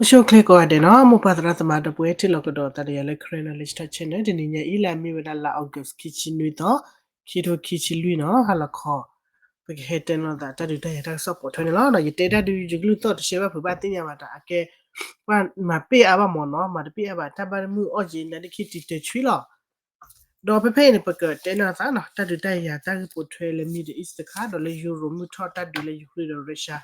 ဆိၣ်ဂ့ၤကိးဂၤဒဲးနီၤ, မိၢ်ပၢ်သရၣ်သမါဒီပုၢ်ဝဲၢ် ထံၣ်လိာ်ကဒီးသးဒီးယၤလၢ Karen Knowledge Talk Channel တနံၤညါအံၤ လၢအမ့ၢ်ဝဲဒၣ်လါ August ခံဆံနွံသီ, ခံထိခံဆံလွံၢ်နီၤ, ဟါလီၤခီ, ပကဟဲတဲလိာ်သးတၢ်ဒုးတၢ်ယၤတၢ်ကစီၣ်ပိာ်ထွဲန့ၣ်လီၤ. ယတဲတၢ်ဒုးယကလုၢ်သီၣ်တရှဲဘၣ်ဖုးဘၣ်သ့ၣ်ညါဘၣ်တၢ်အကဲ, ပှၤမၤပ့ၢ်အါဘၣ်မ့ၢ်နီၤ, မၤတပ့ၢ်အါဘၣ် တၢ်ဘၣ်တမုၢ်အီၣ်က့ၤ နါဒ့ခံတံၤတၢၤဆွံလီၤ. ဒီးဖဲဖဲအံၤန့ၣ် ပကတဲန့ၢ်သးနီၤ, တၢ်ဒုးတၢ်ယၤတၢ်ဂ့ၢ်ပိာ်ထွဲလၢ Middle East တခါ ဒီးလၢ Europe မုၢ်ထီၣ်တၢ်ဒုးလၢ Ukraine ဒီး Russia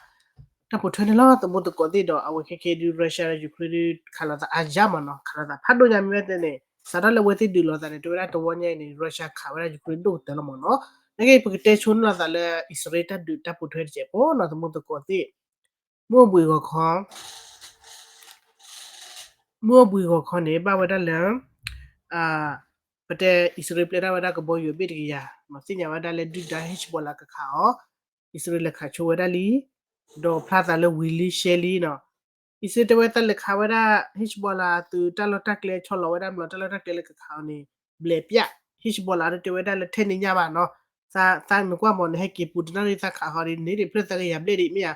တၢ်ပိာ်ထွဲန့ၣ်လီၤ. သမူသကိးသ့ၣ်ဒီး အဝဲခဲခဲဒုး Russia ဒီး Ukraine ဒုး ခးလိာ်သးအါယါမ့ၢ်နီၤ, ခးလိာ်သးဖးဒိၣ်ညါမ့ၢ်ဝဲတဲန့ၣ် စးထီၣ်လၢအဝဲသ့ၣ်ဒုးလိာ်သးန့ၣ် တဲဝဲဒၣ်တဝီညါအံၤန့ၣ် Russia ခးဝဲဒၣ် Ukraine ဒိၣ်ကတၢၢ်လီၤမ့ၢ်နီၤ. နာ်က့ ပကတဲဆိန့ၢ်လိာ်သးလၢ အံၣ်စရ့လးတၢ်ဒုးတၢ်ပိာ်ထွဲတစဲးဖိနီၤ, သမူသကိးသ့ၣ်, မုၢ်အိၣ်ဘှံးဂီၤခီ မုၢ်အိၣ်ဘှံးဂီၤခီန့ၣ် ဘၣ်ဝဲဒၣ်လၢ ပတဲအံၣ်စရ့လးပျဲထီၣ်ဝဲဒၣ်ကဘီယူၤအဘ့ၣ်တကယၤ, သ့ၣ်ညါဝဲဒၣ်လၢဒုၣ်ဒါ Hezbollah ကခးအီၤ, အံၣ်စရ့လးလဲၤခးဆိဝဲဒၣ်လံ, ဒီးဖျါသးလၢဝံၤလံရှဲလံနီၤ, အံၣ်စရ့လးတဲဝဲသးလဲၤခးဝဲဒၣ် Hezbollah သုးတၢ်လီၢ်တၢ်ကျဲ ဆီလီၤဝဲဒၣ် မ့ၢ်တၢ်လီၢ်တၢ်ကျဲလၢကခးအီၤန့ၣ် ဘျဲးပျၢ်, Hezbollah ဒီးတဲဝဲဒၣ်လၢထဲန့ၣ်ညါဘၣ်နီၤ, သးနကွၢ်မ့ၢ် နဟဲက့ၤပူၤတနီၣ်ဒ်သးခးဃီဒ်န့ၣ် ဖျၢၣ်သၢကယၤဘျဲၣ်ဒံးမ့ၢ်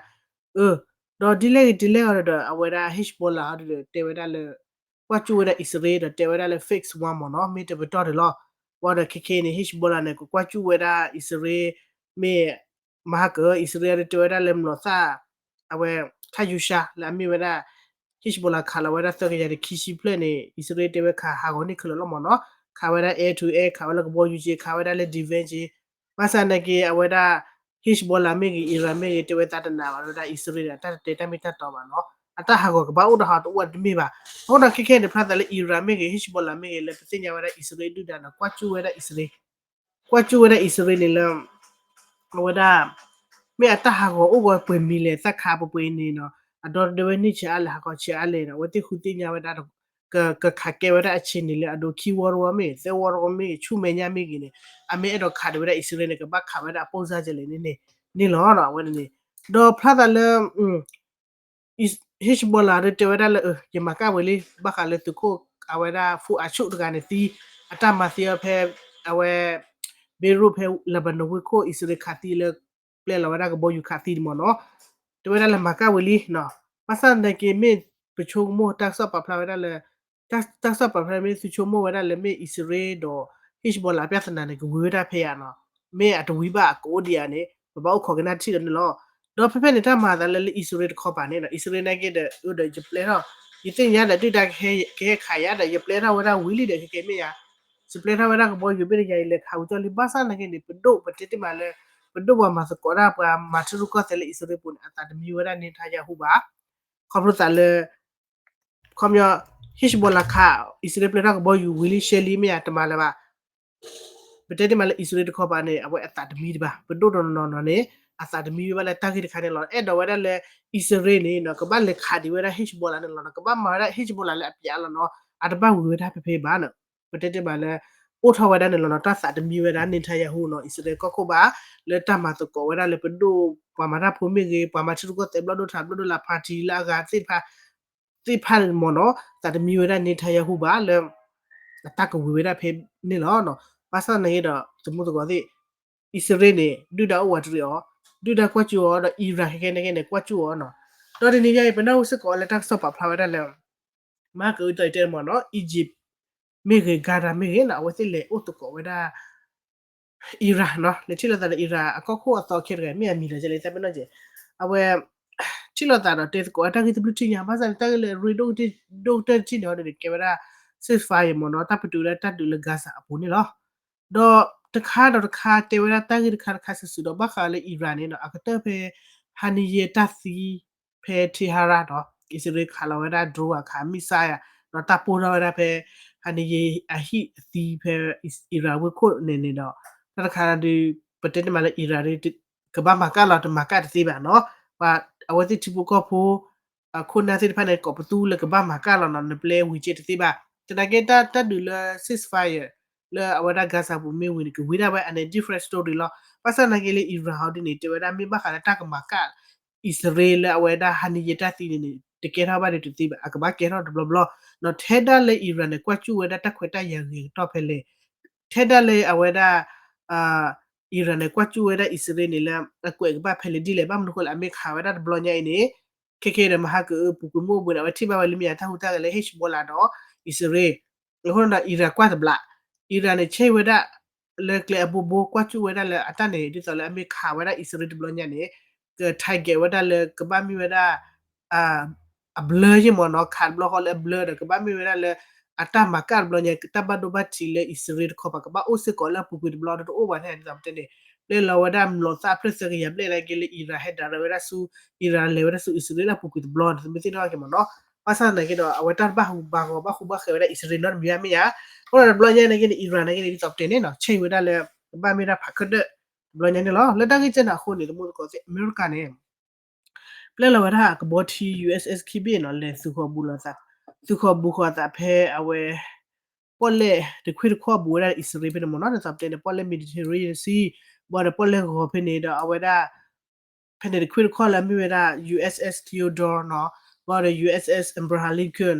ဧါ, အၢ, ဒီးဒ်လဲၣ်ဂ့ၤဒ်လဲၣ်ဂ့ၤဒီး အဝဲဒၣ် Hezbollah အီၤဒီးတဲဝဲဒၣ်လၢ ကွၢ်ကၠူၣ်ဝဲဒၣ်အံၣ်စရ့လးဒီးတဲဝဲဒၣ်လၢ fake war မ့ၢ်နီၤ, မ့ၢ်တပတီၢ်တလီၤ, ဝံၤဒီးခဲခဲအံၤန့ၣ် Hezbollah န့ၣ် ကကွၢ်ကၠူၣ်ဝဲဒၣ်အံၣ်စရ့လး, မ့ၢ် မဟါကၢၤ အံၣ်စရ့လးဒီးတဲဝဲဒၣ်လၢ မ့ၢ်သး အဝဲ ခါယူၤရှါ လၢအမ့ၢ်ဝဲဒၣ် Hezbollah ခးလီၤဝဲဒၣ်သၢကယၤဒီးခံဆံဖျၢၣ်န့ၣ် အံၣ်စရ့လးတဲဝဲခးဟးဂီၤန့ၢ်ခဲလၢာ်လီၤမ့ၢ်နီၤ, ခးဝဲဒၣ် air to air ခးဝဲလၢကဘီယူၤက့ၤ ခးဝဲဒၣ်လၢ defense က့ၤ, ဘၣ်ဆၣ်နာ်က့ အဝဲဒၣ် Hezbollah မ့ၢ်ဂ့ၤ Iran မ့ၢ်ဂ့ၤ တဲဝဲသးတနာ်ဘၣ်ဝဲဒၣ် အံၣ်စရ့လးဒီး တၢ်တတဲတၢ်မ့ၢ်တၢ်တီဘၣ်နီၤ, အတၢ်ဟးဂီၤကဘၣ်အိၣ်ဒီးဟးတအိၣ်တမ့ၢ်ဘၣ်, အဃိဒီးခဲခဲန့ၣ် ဖျါသးလၢ Iran မ့ၢ်ဂ့ၤ Hezbollah မ့ၢ်ဂ့ၤ လၢပသ့ၣ်ညါဝဲဒၣ်အံၣ်စရ့လးဒုၣ်ဒါန့ၣ် ကွၢ်ကၠူၣ်ဝဲဒၣ်အံၣ်စရ့လး ကွၢ်ကၠူၣ်ဝဲဒၣ်အံၣ်စရ့လးန့ၣ်လၢ အဝဲဒၣ် မ့ၢ်အတၢ်ဟးဂီၤအိၣ်ဂီၤပှဲၤမံၤလဲၣ် သးခးပှဲၤပှဲၤအံၤန့ၣ်နီၤ, အဒီတဒၢဝဲန့ၢ်ဆံးအါလဲၣ် ဟးဂီၤဆံးအါလဲၣ်ဒီး အဝဲသ့ၣ်ဃုသ့ၣ်ညါဝဲဒၣ် ကခးကဲဝဲဒၣ်အဆံးန့ၣ်လၢအဒိခံဝီတဝီမ့ၢ်ဂ့ၤ သၢဝီတဝီမ့ၢ်ဂ့ၤ ဆူမဲာ်ညါမ့ၢ်ဂ့ၤန့ၣ် အမ့ၢ်အဲၣ်ဒိးခးဒံးဝဲဒၣ်အံၣ်စရ့လးန့ၣ် ကဘၣ်ခးဝဲဒၣ်အပိၢ်စၢ်ကလဲာ်န့ၣ်န့ၣ်လီၤ အဝဲန့ၣ်, ဒီးဖျါသးလၢ Hezbollah ဒီးတဲဝဲဒၣ်လၢ ယမၤကၣ်ဝံၤလံ ဘၣ်ဃးလၢသုးခိၣ်အဝဲဒၣ် Fuad Achour တဂၤန့ၣ်သံ, အတၢ်မၤသံအီၤဖဲ အဝဲ Beirut ဖဲ Lebanon ဝ့ၢ်ခိၣ် အံၣ်စရ့လးခးသံလၢ ပျဲလီၤဝဲဒၣ်ကဘီယူၤခးသံန့ၣ်မ့ၢ်နီၤ, တဲဝဲဒၣ်လၢမၤကၣ်ဝံၤလံ, ဘၣ်ဆၣ်သနာ်က့မ့ၢ်ပဆိကမိၣ်တၢ်ကစီၣ်ပာ်ဖျါဝဲဒၣ်လၢ တၢ်ကစီၣ်ပာ်ဖျါမ့ၢ်သုဆိကမိၣ်ဝဲဒၣ်လၢမ့ၢ်အံၣ်စရ့လးဒီး Hezbollah အပြဿနာန့ၣ် ကဝံၤဝဲဒၣ်ဖဲယၤနီၤ, မ့ၢ်အတဝံၤဘၣ်အကအိၣ်ဒံးဧါန့ၣ် ပဘၣ်အိၣ်ခိးကနၣ်ထံၣ်ဒီးန့ၣ်လီၤ. ဒီးဖဲဖဲန့ၣ်တၢ်မၤအသးလၢလၢအံၣ်စရ့လးတခီပၤန့ၣ်နီၤ, အံၣ်စရ့လးနာ်က့ဒီး အၢဒီးယပျဲထီၣ်, ယသ့ၣ်ညါဒီးဒုၣ်ဒါကဟဲခးယၤဒီး ယပျဲထီၣ်ဝဲဒၣ်ဝံၤလံဒီးခဲကဲမ့ၢ်ယၤ, ယပျဲထီၣ်ဝဲဒၣ်ကဘီယူၤဘ့ၣ်တယၤအံၤလဲၤခးဝံၤကၠီလံ ဘၣ်ဆၣ်သနာ်က့န့ၣ် ပဒိၣ်ပတဲတ့ၢ်မးလၢ ပဒိၣ်ပှၤမၤသကိးတၢ်ပှၤမၤထံရူၢ်ကီၢ်သဲးလၢအံၣ်စရ့လးပူၤန့ၣ် အသးတမံဝဲဒၣ် Netanyahu ဘၣ်, ခီဖျိသးလၢ ခီပညီ Hezbollah ခး အံၣ်စရ့လးပျဲထီၣ်ကဘီယူၤဝံၤလံရှဲလံမ့ၢ်ယၤတမၤလၢၤဘၣ်, ပတဲတ့ၢ်မးလၢအံၣ်စရ့လးတခီပၤန့ၣ် အဝဲအသးတမံတဘၣ်, ပဒိၣ်ဒီးနီၤနီၤန့ၣ် အသးတမံဝဲဘၣ်လၢတၢ်ဂ့ၢ်တခါန့ၣ်လီၤ. အဲၣ်ဒိးဝဲဒၣ်လၢ အံၣ်စရ့လးန့ၣ် ကဘၣ်လဲၤခးဒံးဝဲဒၣ် Hezbollah န့ၣ်လီၤနီၤ, ကဘၣ်မၤဝဲဒၣ် Hezbollah လၢအပျးလီၤနီၤ, အတဘၣ်ဝံၤဝဲဒၣ်ဖဲဖဲဘၣ်နီၤ, ပတဲတ့ၢ်မးလၢ အိၣ်ထီၣ်ဝဲဒၣ်န့ၣ်လီၤနီၤ, တၢ်သးတမံဝဲဒၣ် Netanyahu နီၤ, အံၣ်စရ့လးကီၢ်ခိၣ်ဘၣ်, လၢတၢ်မၤသကိးဝဲဒၣ်လၢပဒိၣ်ပှၤမၤတၢ်ဖိမ့ၢ်ဂ့ၤ, ပှၤမၤထံရူၢ်ကီၢ်သဲးဘျီၣ်ဒိၣ်ထးဘျီၣ်ဒိၣ်လၢ party လၢအဂၤသ့ၣ်တဖၣ် သ့ၣ်တဖၣ်န့ၣ်မ့ၢ်နီၤ, သးတမံဝဲဒၣ် Netanyahu ဘၣ်လၢ အတၢ်ကဝံၤဝဲဒၣ်ဖဲန့ၣ်လီၤ. ဘၣ်ဆၣ်သနာ်က့ဒီး သမူသကိးသ့ၣ် အံၣ်စရ့လးန့ၣ် ဒုၣ်ဒါအိၣ်ဝးတရံးအီၤ, ဒုၣ်ဒါကွၢ်ကၠူၣ်အီၤဒီး Iran ခဲကဲန့ၣ်ကဲန့ၣ် ကွၢ်ကၠူၣ်အီၤနီၤ. ဒီးတနံၤညါအံၤ ပနၢ်ဟူစ့ၢ်ကီးလၢတၢ်ကစီၣ်ပာ်ဖျါဝဲဒၣ်လၢ မဟါကအုတီအံၤတဲမ့ၢ်နီၤ Egypt မ့ၢ်ဂ့ၤ Qatar မ့ၢ်ဂ့ၤနီၤ အဝဲသ့ၣ်လဲၤအိၣ်သကိးဝဲဒၣ် Iran နီၤ လဲၤထံၣ်လိာ်သးဒီး Iran အကီၢ်ခိၣ်အသီခဲတဂၤ မ့ၢ်အမံၤလီၤကလဲၣ် သးပ့ၤနီၣ်ကဲ အဝဲ ထံၣ်လိာ်သးဒီးတဲသကိးဝဲတၢ်ဂ့ၢ်တဘျုးထံၣ်ညါ ဘၣ်ဆၣ်န့ၣ် တၢ်ဂ့ၢ်လၢအရ့ဒိၣ်ကတၢၢ်တထံၣ်န့ၣ်ဒီး ကဲဝဲဒၣ် ceasefire မ့ၢ်နီၤ တၢ်ပတုာ်ဝဲဒၣ်တၢ်ဒုးလၢ Gaza အပူၤန့ၣ်လီၤ. ဒီးတခါဒီးတခါတဲဝဲဒၣ်တၢ်ဂ့ၢ်တခါတခါစုာ်စုာ်ဒီး ဘၣ်ဃးလၢ Iran န့ၣ်နီၤ အကတၢၢ်ဖဲ Haniyeh တၢ်သံ ဖဲ Tehran ဒီး အံၣ်စရ့လးခးလီၤဝဲဒၣ် drone အခး missile ဒီးတၢ်ပိၢ်ထီၣ်ဝဲဒၣ်ဖဲ Haniyeh အဟံၣ်အသံဖဲ Iran ဝ့ၢ်ခိၣ်န့ၣ်န့ၣ်ဒီး တၢ်တခါဒီး ပတဲတ့ၢ်မးလၢ Iran ကဘၣ်မၤကၣ်လီၤ တမၤကၣ်တသ့ဘၣ်နီၤ ပှၤအဝဲသ့ၣ်ထံဖိကီၢ်ဖိ အခိၣ်နၢ်သ့ၣ်တဖၣ်န့ၣ် ကိးပသူလၢကဘၣ်မၤကၣ်လီၤနီၤ နပျဲဝံၤကဲတသ့ဘၣ် သနာ်က့တၢ်ဒုးလၢ ceasefire လၢအဝဲဒၣ် Gaza ပူၤမ့ၢ်ဝံၤန့ၣ် ကဝံၤဒၣ်ဝဲအန့ၣ် different story လီၤ. ဘၣ်ဆၣ်သနာ်က့လၢ Iran ဟီဒ်န့ၣ် တဲဝဲဒၣ်မ့ၢ်ဘၣ်ဃးလၢတၢ်ကမၤကၣ် အံၣ်စရ့လးလၢအဝဲဒၣ် Haniyeh တၢ်သံန့ၣ်န့ၣ် တကဲထီၣ်ဘၣ်ဒီးတသ့ဘၣ် အကဘၣ်ကဲထီၣ်တဘျီဘျီ နီၤ ထဲဒၣ်လၢ Iran န့ၣ် ကွၢ်ကၠူၣ်ဝဲဒၣ်တၢ်ခွဲးတၢ်ယာ်ဂ့ၤကတီၢ်ဖဲလဲၣ် ထဲဒၣ်လၢအဝဲဒၣ် Iran န့ၣ် ကွၢ်ကၠူၣ်ဝဲဒၣ်အံၣ်စရ့လးန့ၣ်လၢ အကွဲးကဘၣ်ဖဲလဲၣ်ဒ်လဲၣ် ဘၣ်မနုၤဃိလၢအမ့ၢ်ခးဝဲဒၣ်တဘျီညါအံၤန့ၣ် ခဲခဲဒီးမဟါကအုးပူၤကွံာ်မုၢ်အိၣ်ဘှံးန့ၣ် အဝဲထံၣ်ဘၣ်ဝဲလၢမ့ၢ်ယါတၢ်ဟူးတၢ်ဂဲၤလၢ Hezbollah ဒီး အံၣ်စရ့လး အဃိဒီး အံရၣ်ကွၢ်တဘျီ, အံရၣ်န့ၣ် ဆဲးဝဲဒၣ် လၢကျဲအဘိဘိ ကွၢ်စူၣ်ဝဲဒၣ်လၢအတၢ်န့ၣ် ဒ်သိးလၢအမ့ၢ်ခးဝဲဒၣ်အံၣ်စရ့လးတဘျီညါန့ၣ် က target ဝဲဒၣ်လၢကဘၣ်မ့ၢ်ဝဲဒၣ် အဘျၢယ့ၢ်မ့ၢ်နီၤ, ခးတဘျီဃီလၢအဘျၢဒီး ကဘၣ်မ့ၢ်ဝဲဒၣ်လၢ အတၢ်မၤကၣ်တဘျီညါ တၢ်ဘၣ်ဒိဘၣ်ထံးလၢအံၣ်စရ့လးတခီပၤ ကဘၣ်အိၣ်စ့ၢ်ကီးလၢအပူၤကွံာ်တဘျီဒီးတအိၣ်ဘၣ်န့ၣ် ဒ်သိးပတဲန့ၣ် ပျဲလီၤဝဲဒၣ်မျိာ်သၣ်ဖျၢၣ်သၢကယၤဘျဲၣ်နာ်က့လၢအံရၣ်ဟဲဒၣ်ရၢဝဲဒၣ်ဆူ အံရၣ်လဲၤဝဲဒၣ်ဆူအံၣ်စရ့လးအပူၤကွံာ်တဘျီန့ၣ် သမ့ၢ်သ့ၣ်နီၣ်က့ၤမ့ၢ်နီၤ. ဘၣ်ဆၣ်သနာ်က့ဒီး အဝဲတၢ်တဘၣ်ဟူးဘၣ်ဂီၤဘၣ်ဟူးဘၣ်ဃဲၤဝဲဒၣ်အံၣ်စရ့လးနီတမံၤဘၣ်မ့ၢ်ဧါ. အဃိဒီးတဘျီညါနာ်က့န့ၣ် အံရၣ်နာ်က့န့ၣ် ဒ်သိးပတဲန့ၣ်နီၤ ဆဲးဝဲဒၣ်လၢ ကဘၣ်မ့ၢ်ဒၣ်ဖးခၢၣ်ဒၢၣ် တဘျီညါန့ၣ်လီၤ. လၢတၢ်ဂ့ၢ်ကဲန့ၣ်အဃိန့ၣ် သမူသကိးသ့ၣ် အမဲရကၤန့ၣ် ပျဲလီၤဝဲဒၣ်ကဘီထံ ယူၣ်အ့ၣ်အ့ၣ် ခံဘ့ၣ်နီၤ လဲၤသုးဃီၤဘူးလီၤသး, သုးဃီၤဘူးဃီၤသးဖဲအဝဲ ပီၣ်လဲၣ်တခွ့ၣ်တခီၣ်ဘူးဝဲဒၣ်အံၣ်စရ့လးဖဲန့ၣ်မ့ၢ်နီၤ ဒ်သိးပတဲန့ၣ် ပီၣ်လဲၣ် Mediterranean Sea ဘၣ်ဒီးပီၣ်လဲၣ်ဂီၤဖဲန့ၣ်ဒီးအဝဲဒၣ် ဖဲန့ၣ်တခွ့ၣ်တခီၣ်လၢအမ့ၢ်ဝဲဒၣ် ယူၣ်အ့ၣ်အ့ၣ် Theodore နီၤ ဘၣ်ဒီး ယူၣ်အ့ၣ်အ့ၣ် Abraham Lincoln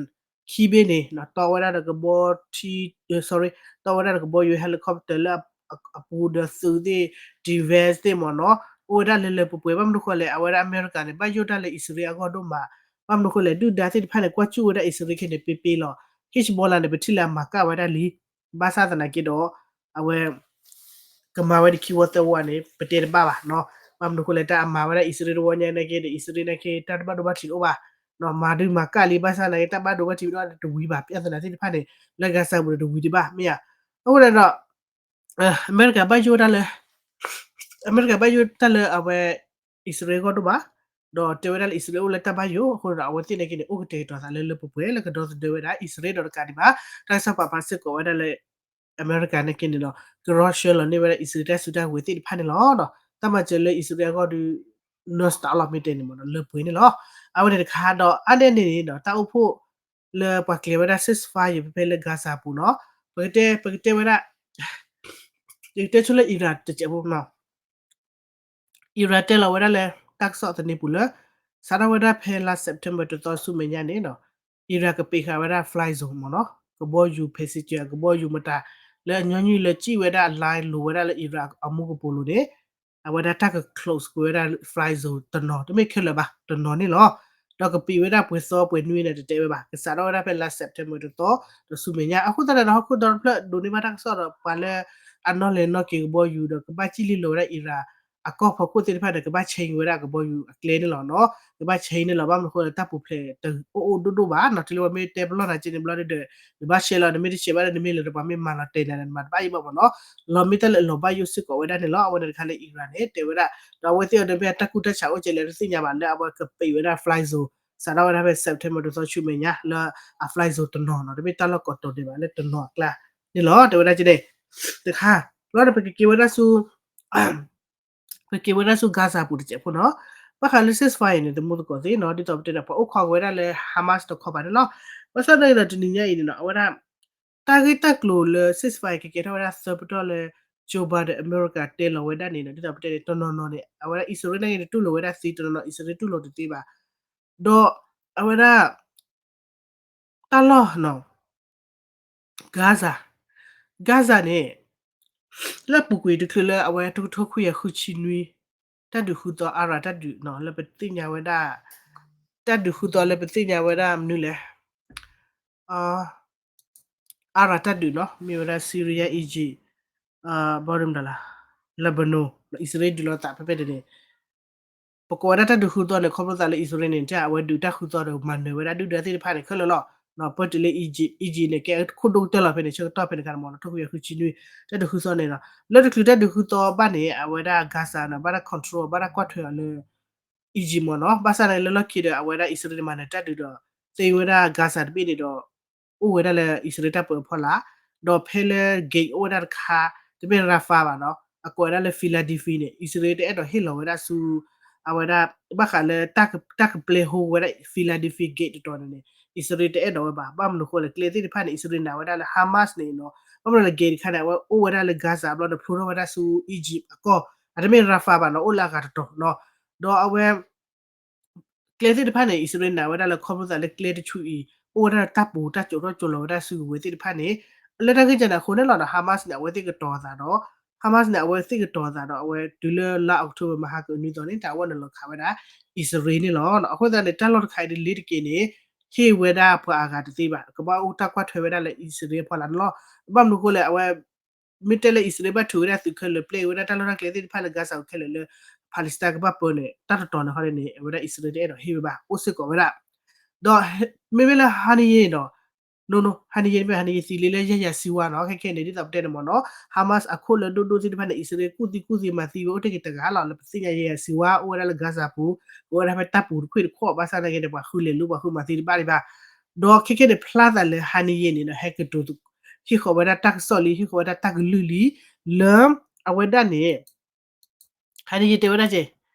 ခံဘ့ၣ်န့ၣ် တီဝဲဒၣ်ဒီးကဘီထံ sorry တီဝဲဒၣ်ဒီးကဘီယူၤ helicopter လၢအပူၤဒီးသုးသ့ၣ် defense သ့ၣ်မ့ၢ်နီၤ အိၣ်ဝဲဒၣ်လၢလၢပှဲၤပှဲၤ ဘၣ်မနုၤဃိလဲၣ် အဝဲဒၣ်အမဲရကၤန့ၣ် ဘၣ်ယိၣ်တၢ်လၢအံၣ်စရ့လးအဂီၢ်ဒိၣ်မး ဘၣ်မနုၤဃိလဲၣ် ဒုၣ်ဒါသ့ၣ်တဖၣ်န့ၣ် ကွၢ်စူၣ်ဝဲဒၣ်အံၣ်စရ့လးခဲန့ၣ် ပ့ပ့လီၤ. Hezbollah န့ၣ် ပထံၣ်လၢအမၤကၣ်ဝဲဒၣ်လံ ဘၣ်ဆၣ်သနာ်က့ဒီး အဝဲ ကမၤဝဲဒၣ်ခံဝီသၢဝီန့ၣ် ပတဲတဘၣ်ဘၣ်နီၤ. ဘၣ်မနုၤဃိလဲၣ် တၢ်အမၤဝဲဒၣ်အံၣ်စရ့လးတဝီညါနာ်က့ဒီး အံၣ်စရ့လးနာ်က့ တၢ်တဘၣ်ဒိဘၣ်ထံးတအိၣ်ဘၣ်. မၤဒုးမၤကၣ်လံ ဘၣ်ဆၣ်သနာ်က့ တၢ်ဘၣ်ဒိဘၣ်ထံးတအိၣ်တဝံၤဘၣ် ပြဿနာသ့ၣ်တဖၣ်န့ၣ် လၢ Gaza ပူၤန့ၣ်တဝံၤဒံးဘၣ် မ့ၢ်ဧါ. အဃိန့ၣ်ဒီး အမဲရကၤဘၣ်ယိၣ်တၢ်လၢ အမဲရကၤဘၣ်ယိၣ်တၢ်လၢအဝဲ အံၣ်စရ့လးအဂီၢ်ဒိၣ်မး ဒီးတဲဝဲဒၣ်လၢအံၣ်စရ့လးအိၣ်လၢတၢ်ဘၣ်ယိၣ် အဃိဒီး အဝဲသ့ၣ်နာ်က့န့ၣ် အိၣ်ကတဲာ်ကတီၤသးလၢလၢပှဲၤပှဲၤ လၢကဒီသဒၢဝဲဒၣ်အံၣ်စရ့လးဒီးတကးဒံးဘၣ် တၢ်ကစီၣ်ပာ်ဖျါစ့ၢ်ကီးဝဲဒၣ်လၢ အမဲရကၤနာ်က့န့ၣ်ဒီး ကရီဆှၢလီၤန့ၢ်ဝဲဒၣ်အံၣ်စရ့လးတၢ်စုတၢ်ကဝဲၤသ့ၣ်တဖၣ်န့ၣ်လီၤ. တၢ်မၤစၢၤလၢအံၣ်စရ့လးအဂီၢ်ဒီး non-stop လီၤ မ့ၢ်တဲန့ၣ်မ့ၢ်နီၤ လၢပှဲၤန့ၣ်လီၤ. အဝဲန့ၣ်တခါဒီး အါန့ၢ်န့ၣ်န့ၣ်ဒီး တၢ်အိၣ်ဖှိၣ်လၢပှၤကျဲၤဝဲဒၣ် ceasefire ဖဲဖဲလၢ Gaza ပူၤနီၤ ပကတဲ ပကတဲဝဲဒၣ် ယကတဲဆိလၢအံရၣ်တစဲးဖိနီၤ အံရၣ်တဲလီၤဝဲဒၣ်လၢ တၢ်ကစီၣ်သန့ပူၤလၢ စးထီၣ်ဝဲဒၣ်ဖဲလါ September တသီဆူမဲာ်ညါန့ၣ်ဒီး အံရၣ်ကပံးဃာ်ဝဲဒၣ် fly zone မ့ၢ်နီၤ ကဘီယူၤ passenger ကဘီယူၤမတၤ လၢအညီနုၢ်လၢစံၣ်ဝဲဒၣ်အ line လိၤဝဲဒၣ်လၢအံရၣ်အမူကပိာ်လိၤန့ၣ် အဝဲဒၣ်တၢ်က close ကွံာ်ဝဲဒၣ် fly zone တနီၤ တမ့ၢ်ခဲလၢာ်ဘၣ် တနီၤန့ၣ်လီၤ. ဒီးကပံးဝဲဒၣ်ပှဲၤသီပှဲၤနွံန့ၣ် တတဲဝဲဘၣ် ကစးထီၣ်ဝဲဒၣ်ဖဲလါ September တသီ ဒီးဆူမဲာ်ညါ အဃိသတးဒီး ဟီၣ်ခိၣ်ဒီတဖျၢၣ်ဒိးန့ၢ်ဘၣ်တၢ်ကစီၣ်ဒီး ပှၤလၢအနီၣ်လဲၤနီၣ်က့ၤကဘီယူၤဒီး ကဘၣ်စံၣ်လံလိၤဝဲဒၣ်အံရၣ် အကီၢ်ဖီခိၣ်သ့ၣ်တဖၣ်ဒီး ကဘၣ် change ဝဲဒၣ်ကဘီယူၤအကျဲန့ၣ်လီၤနီၤ ကဘၣ် change န့ၣ်လီၤ ဘၣ်မနုၤဃိလၢတၢ်ပူၤဖျဲးတအိၣ်အိၣ်ဒိၣ်ဒိၣ်ဘၣ်နီၤ တုၤလၢပှၤမ့ၢ်တဲပလီၢ်နၤက့န့ၣ်ဘျီဒီး နဘၣ်ရှဲလီၤ နမ့ၢ်တရှဲဘၣ်ဒီး နမ့ၢ်လၢပှၤမ့ၢ်မၤလီၤတဲာ်နၤ နမၤတဘၣ်အံၤဘၣ်မ့ၢ်နီၤ လီၤမ့ၢ်တၢ်လၢအလီၤဘၣ်ယိၣ်စ့ၢ်ကီးဝဲဒၣ်န့ၣ်လီၤ အဝဲန့ၣ်တခါလၢအံရၣ်န့ၣ် တဲဝဲဒၣ် ဒီးအဝဲသ့ၣ်အီၤဒီးမ့ၢ်အတၢ်ကူၣ်တၢ်ဆးအိၣ်ကဲလဲၣ်တသ့ၣ်ညါဘၣ် လၢအဝဲကပံးဝဲဒၣ် fly zone စးထီၣ်ဝဲဒၣ်ဖဲ September တသီဆူမဲာ်ညါ လၢအ fly zone တနီၤနီၤ တမ့ၢ်တၢ်လီၢ်ကိးတီၤဒဲးဘၣ် လၢတနီၤအကျါန့ၣ်လီၤ တဲဝဲဒၣ်ကန့ၣ် တခါ လီၤဒီးပကက့ၤဝဲဒၣ်ဆူ ပက့ၤဝဲဒၣ်ဆူ Gaza ပူၤတစဲးဖိနီၤ ဘၣ်ဃးလၢ ceasefire န့ၣ် သမူသကိးသ့ၣ်နီၤ ဒ်သိးပတဲဒီး ပှၤအိၣ်ခိးက့ၤဝဲဒၣ်လၢ Hamas တခီပၤန့ၣ်လီၤ ဘၣ်ဆၣ်သနာ်က့ဒီးတနံၤညါအံၤန့ၣ်နီၤ အဝဲဒၣ် တၢ်ဂ့ၢ်တၢ်ကျိၤလၢ ceasefire ကကဲထီၣ်ဝဲဒၣ်သၢပတီၢ်လၢ Joe Biden အမဲရကၤတဲလီၤဝဲဒၣ်န့ၣ်နီၤ ဒ်သိးပတဲန့ၣ် တနီၤနီၤန့ၣ် အဝဲဒၣ်အံၣ်စရ့လးန့ၣ် တတူၢ်လိာ်ဝဲဒၣ်သ့ တနီၤနီၤအံၣ်စရ့လးတူၢ်လိာ်တသ့ဘၣ် ဒီးအဝဲဒၣ် တၢ်လီၢ်နီၤ Gaza Gaza န့ၣ် လၢအပူၤကွံာ်တချုးလၢအဝဲတကထိခွံကယၤဃုဆံနွံ တၢ်ဒုးဃုသီအါရၤတၢ်ဒုးနီၤ လၢပသ့ၣ်ညါဝဲဒၣ် တၢ်ဒုးဃုသီလၢပသ့ၣ်ညါဝဲဒၣ်မနုၤလဲၣ် အါရၤတၢ်ဒုးနီၤ မ့ၢ်ဝဲဒၣ် Syria Egypt ဘီဒမတၤလၢ Lebanon အံၣ်စရ့လးဒုးလိာ်သးဖဲဖဲန့ၣ်န့ၣ် ပကိးဝဲဒၣ်တၢ်ဒုးဃုသီန့ၣ် ခီဖျိသးလၢအံၣ်စရ့လးန့ၣ် တၢ်အဝဲဒုးတၢ်ဃုသီဒီးမၤနၢၤဝဲဒၣ်ဒုၣ်ဒါသ့ၣ်တဖၣ်န့ၣ် ခဲလၢာ်လီၤ. ပၢၢ်တုၤလၢ Egypt Egypt န့ၣ် ကဲခိၣ်ဒိၣ်ကတၢၢ်လီၤဖဲန့ၣ် ဆၢကတီၢ်ဖဲန့ၣ်ခါန့ၣ်မ့ၢ်နီၤ တကထိခွံကယၤဃုဆံနွံ တၢ်ဒုးဃုသီန့ၣ်နီၤ လၢတချုးတၢ်ဒုးဃုသီဘၣ်န့ၣ် အဝဲဒၣ် Gaza န့ၣ် ဘၣ်တၢ် control ဘၣ်တၢ်ကွၢ်ထွဲအီၤလၢ Egypt မ့ၢ်နီၤ ဘၣ်ဆၣ်န့ၣ်လၢလီၢ်ခံဒီး အဝဲဒၣ်အံၣ်စရ့လးန့ၣ် မၤနၢၤတၢ်ဒုးဒီး သ့ဝဲဒၣ် Gaza တဘ့ၣ်န့ၣ်ဒီး အိၣ်ဝဲဒၣ်လၢအံၣ်စရ့လးတၢ်ပၢအဖီလာ် ဒီးဖဲလၢ gate အိၣ်ဝဲဒၣ်တခါ တမ့ၢ် Rafah ဘၣ်နီၤ အကိးဝဲဒၣ်လၢ Philadelphia န့ၣ် အံၣ်စရ့လးတအဲၣ်ဒိးဟ့ၣ်လီၤဝဲဒၣ်ဆူ အဝဲဒၣ် ဘၣ်ဃးလၢ တၢ်ကပျဲဟိဝဲဒၣ် Philadelphia gate တတီၤန့ၣ်န့ၣ် အံၣ်စရ့လးတအဲၣ်ဒိးဝဲဘၣ် ဘၣ်မနုၤဃိလဲၣ် ကျဲသ့ၣ်တဖၣ်န့ၣ် အံၣ်စရ့လးနာ်ဝဲဒၣ်လၢ Hamas န့ၣ်နီၤ ဘၣ်မနုၤလဲၣ် gate တခါန့ၣ် အဝဲအိၣ်ဝဲဒၣ်လၢ Gaza ဘျီန့ၣ် ဖျိထီၣ်ဝဲဒၣ်ဆူ Egypt အကီၢ် အတမ့ၢ် Rafah ဘၣ်နီၤ အိၣ်လၢအဂၤတတီၤနီၤ ဒီးအဝဲ ကျဲသ့ၣ်တဖၣ်န့ၣ် အံၣ်စရ့လးနာ်ဝဲဒၣ်လၢ ခီဖျိသးလၢကျဲတဆူအံၤ အိၣ်ဝဲဒၣ်တၢ်ပူၤတၢ်စိာ်ထီၣ်စိာ်လီၤဝဲဒၣ်စုကဝဲၤသ့ၣ်တဖၣ်န့ၣ် လၢတၢ်ဂ့ၢ်ကဲန့ၣ်အဃိန့ၣ်လီၤနီၤ Hamas န့ၣ် အဝဲသ့ၣ်ကတီၤအသးဒီး Hamas န့ၣ် အဝဲသ့ၣ်ကတီၤသးဒီး အဝဲတုၤလၢလါ October မဟါကအနွံသီန့ၣ် တၢ်အဝဲန့ၣ်လီၤခးဝဲဒၣ် အံၣ်စရ့လးန့ၣ်လီၤ. အဃိသတးန့ၣ် တၢ်လီၢ်တခါအံၤဒ်လ့ၤတက့ၢ်န့ၣ် ဟ့ၣ်ဝဲဒၣ်ပှၤအဂၤတသ့ဘၣ်, ကဘၣ်အိၣ်တၢ်ကွၢ်ထွဲဝဲဒၣ်လၢအံၣ်စရ့လးအဖီလာ်န့ၣ်လီၤ. ဘၣ်မနုၤအဃိလဲၣ် အဝဲ မ့ၢ်တဲလၢအံၣ်စရ့လးဘၣ်ထုးဝဲဒၣ်သုးခဲလၢာ် ပျဲဝဲဒၣ်တၢ်လီၢ်တၢ်ကျဲသ့ၣ်တဖၣ်လၢ Gaza ခဲလၢာ်လၢ Palestine ကဘၣ်ပၢန့ၣ် တၢ်တတီၤန့ၣ်ဟီန့ၣ် အဝဲဒၣ်အံၣ်စရ့လးတအဲၣ်ဒိးဟ့ၣ်ဝဲဘၣ် အိၣ်စ့ၢ်ကီးဝဲဒၣ် ဒီး မ့မ့ၢ်လၢ Haniyeh န့ၣ်ဒီး Haniyeh မ့ၢ် Haniyeh သံလံလၢ Yahya Sinwar နီၤ ခဲခဲန့ၣ် ဒ်သိးပတဲန့ၣ်မ့ၢ်နီၤ Hamas အခိၣ်လၢဒိၣ်ဒိၣ်သ့ၣ်တဖၣ်န့ၣ် အံၣ်စရ့လးကူၣ်သံကူၣ်သံမၤသံဝဲအိၣ်တ့ၢ်က့ၤတဂၤလီၤ. လၢပသ့ၣ်ညါ Yahya Sinwar အိၣ်ဝဲဒၣ်လၢ Gaza ပူၤ အိၣ်ဝဲဒၣ်ဖဲတၢ်ပူၤတခွ့ၣ်တခီၣ် ဘၣ်ဆၣ်သနာ်က့န့ၣ် ပှၤဃုလဲၤလူၤပှၤဃုမၤသံတဘၣ်ဒံးဘၣ် ဒီးခဲခဲန့ၣ် ဖျါသးလၢ Haniyeh န့ၣ်ဒီး ဟဲကတိၤ ဟ့ၣ်ဃီၤဝဲဒၣ်တၢ်ကစီၣ်လံ ဟ့ၣ်ဃီၤဝဲဒၣ်တၢ်ကလုၢ်လံ လၢ အဝဲဒၣ်န့ၣ် Haniyeh တဲဝဲဒၣ်ကဲ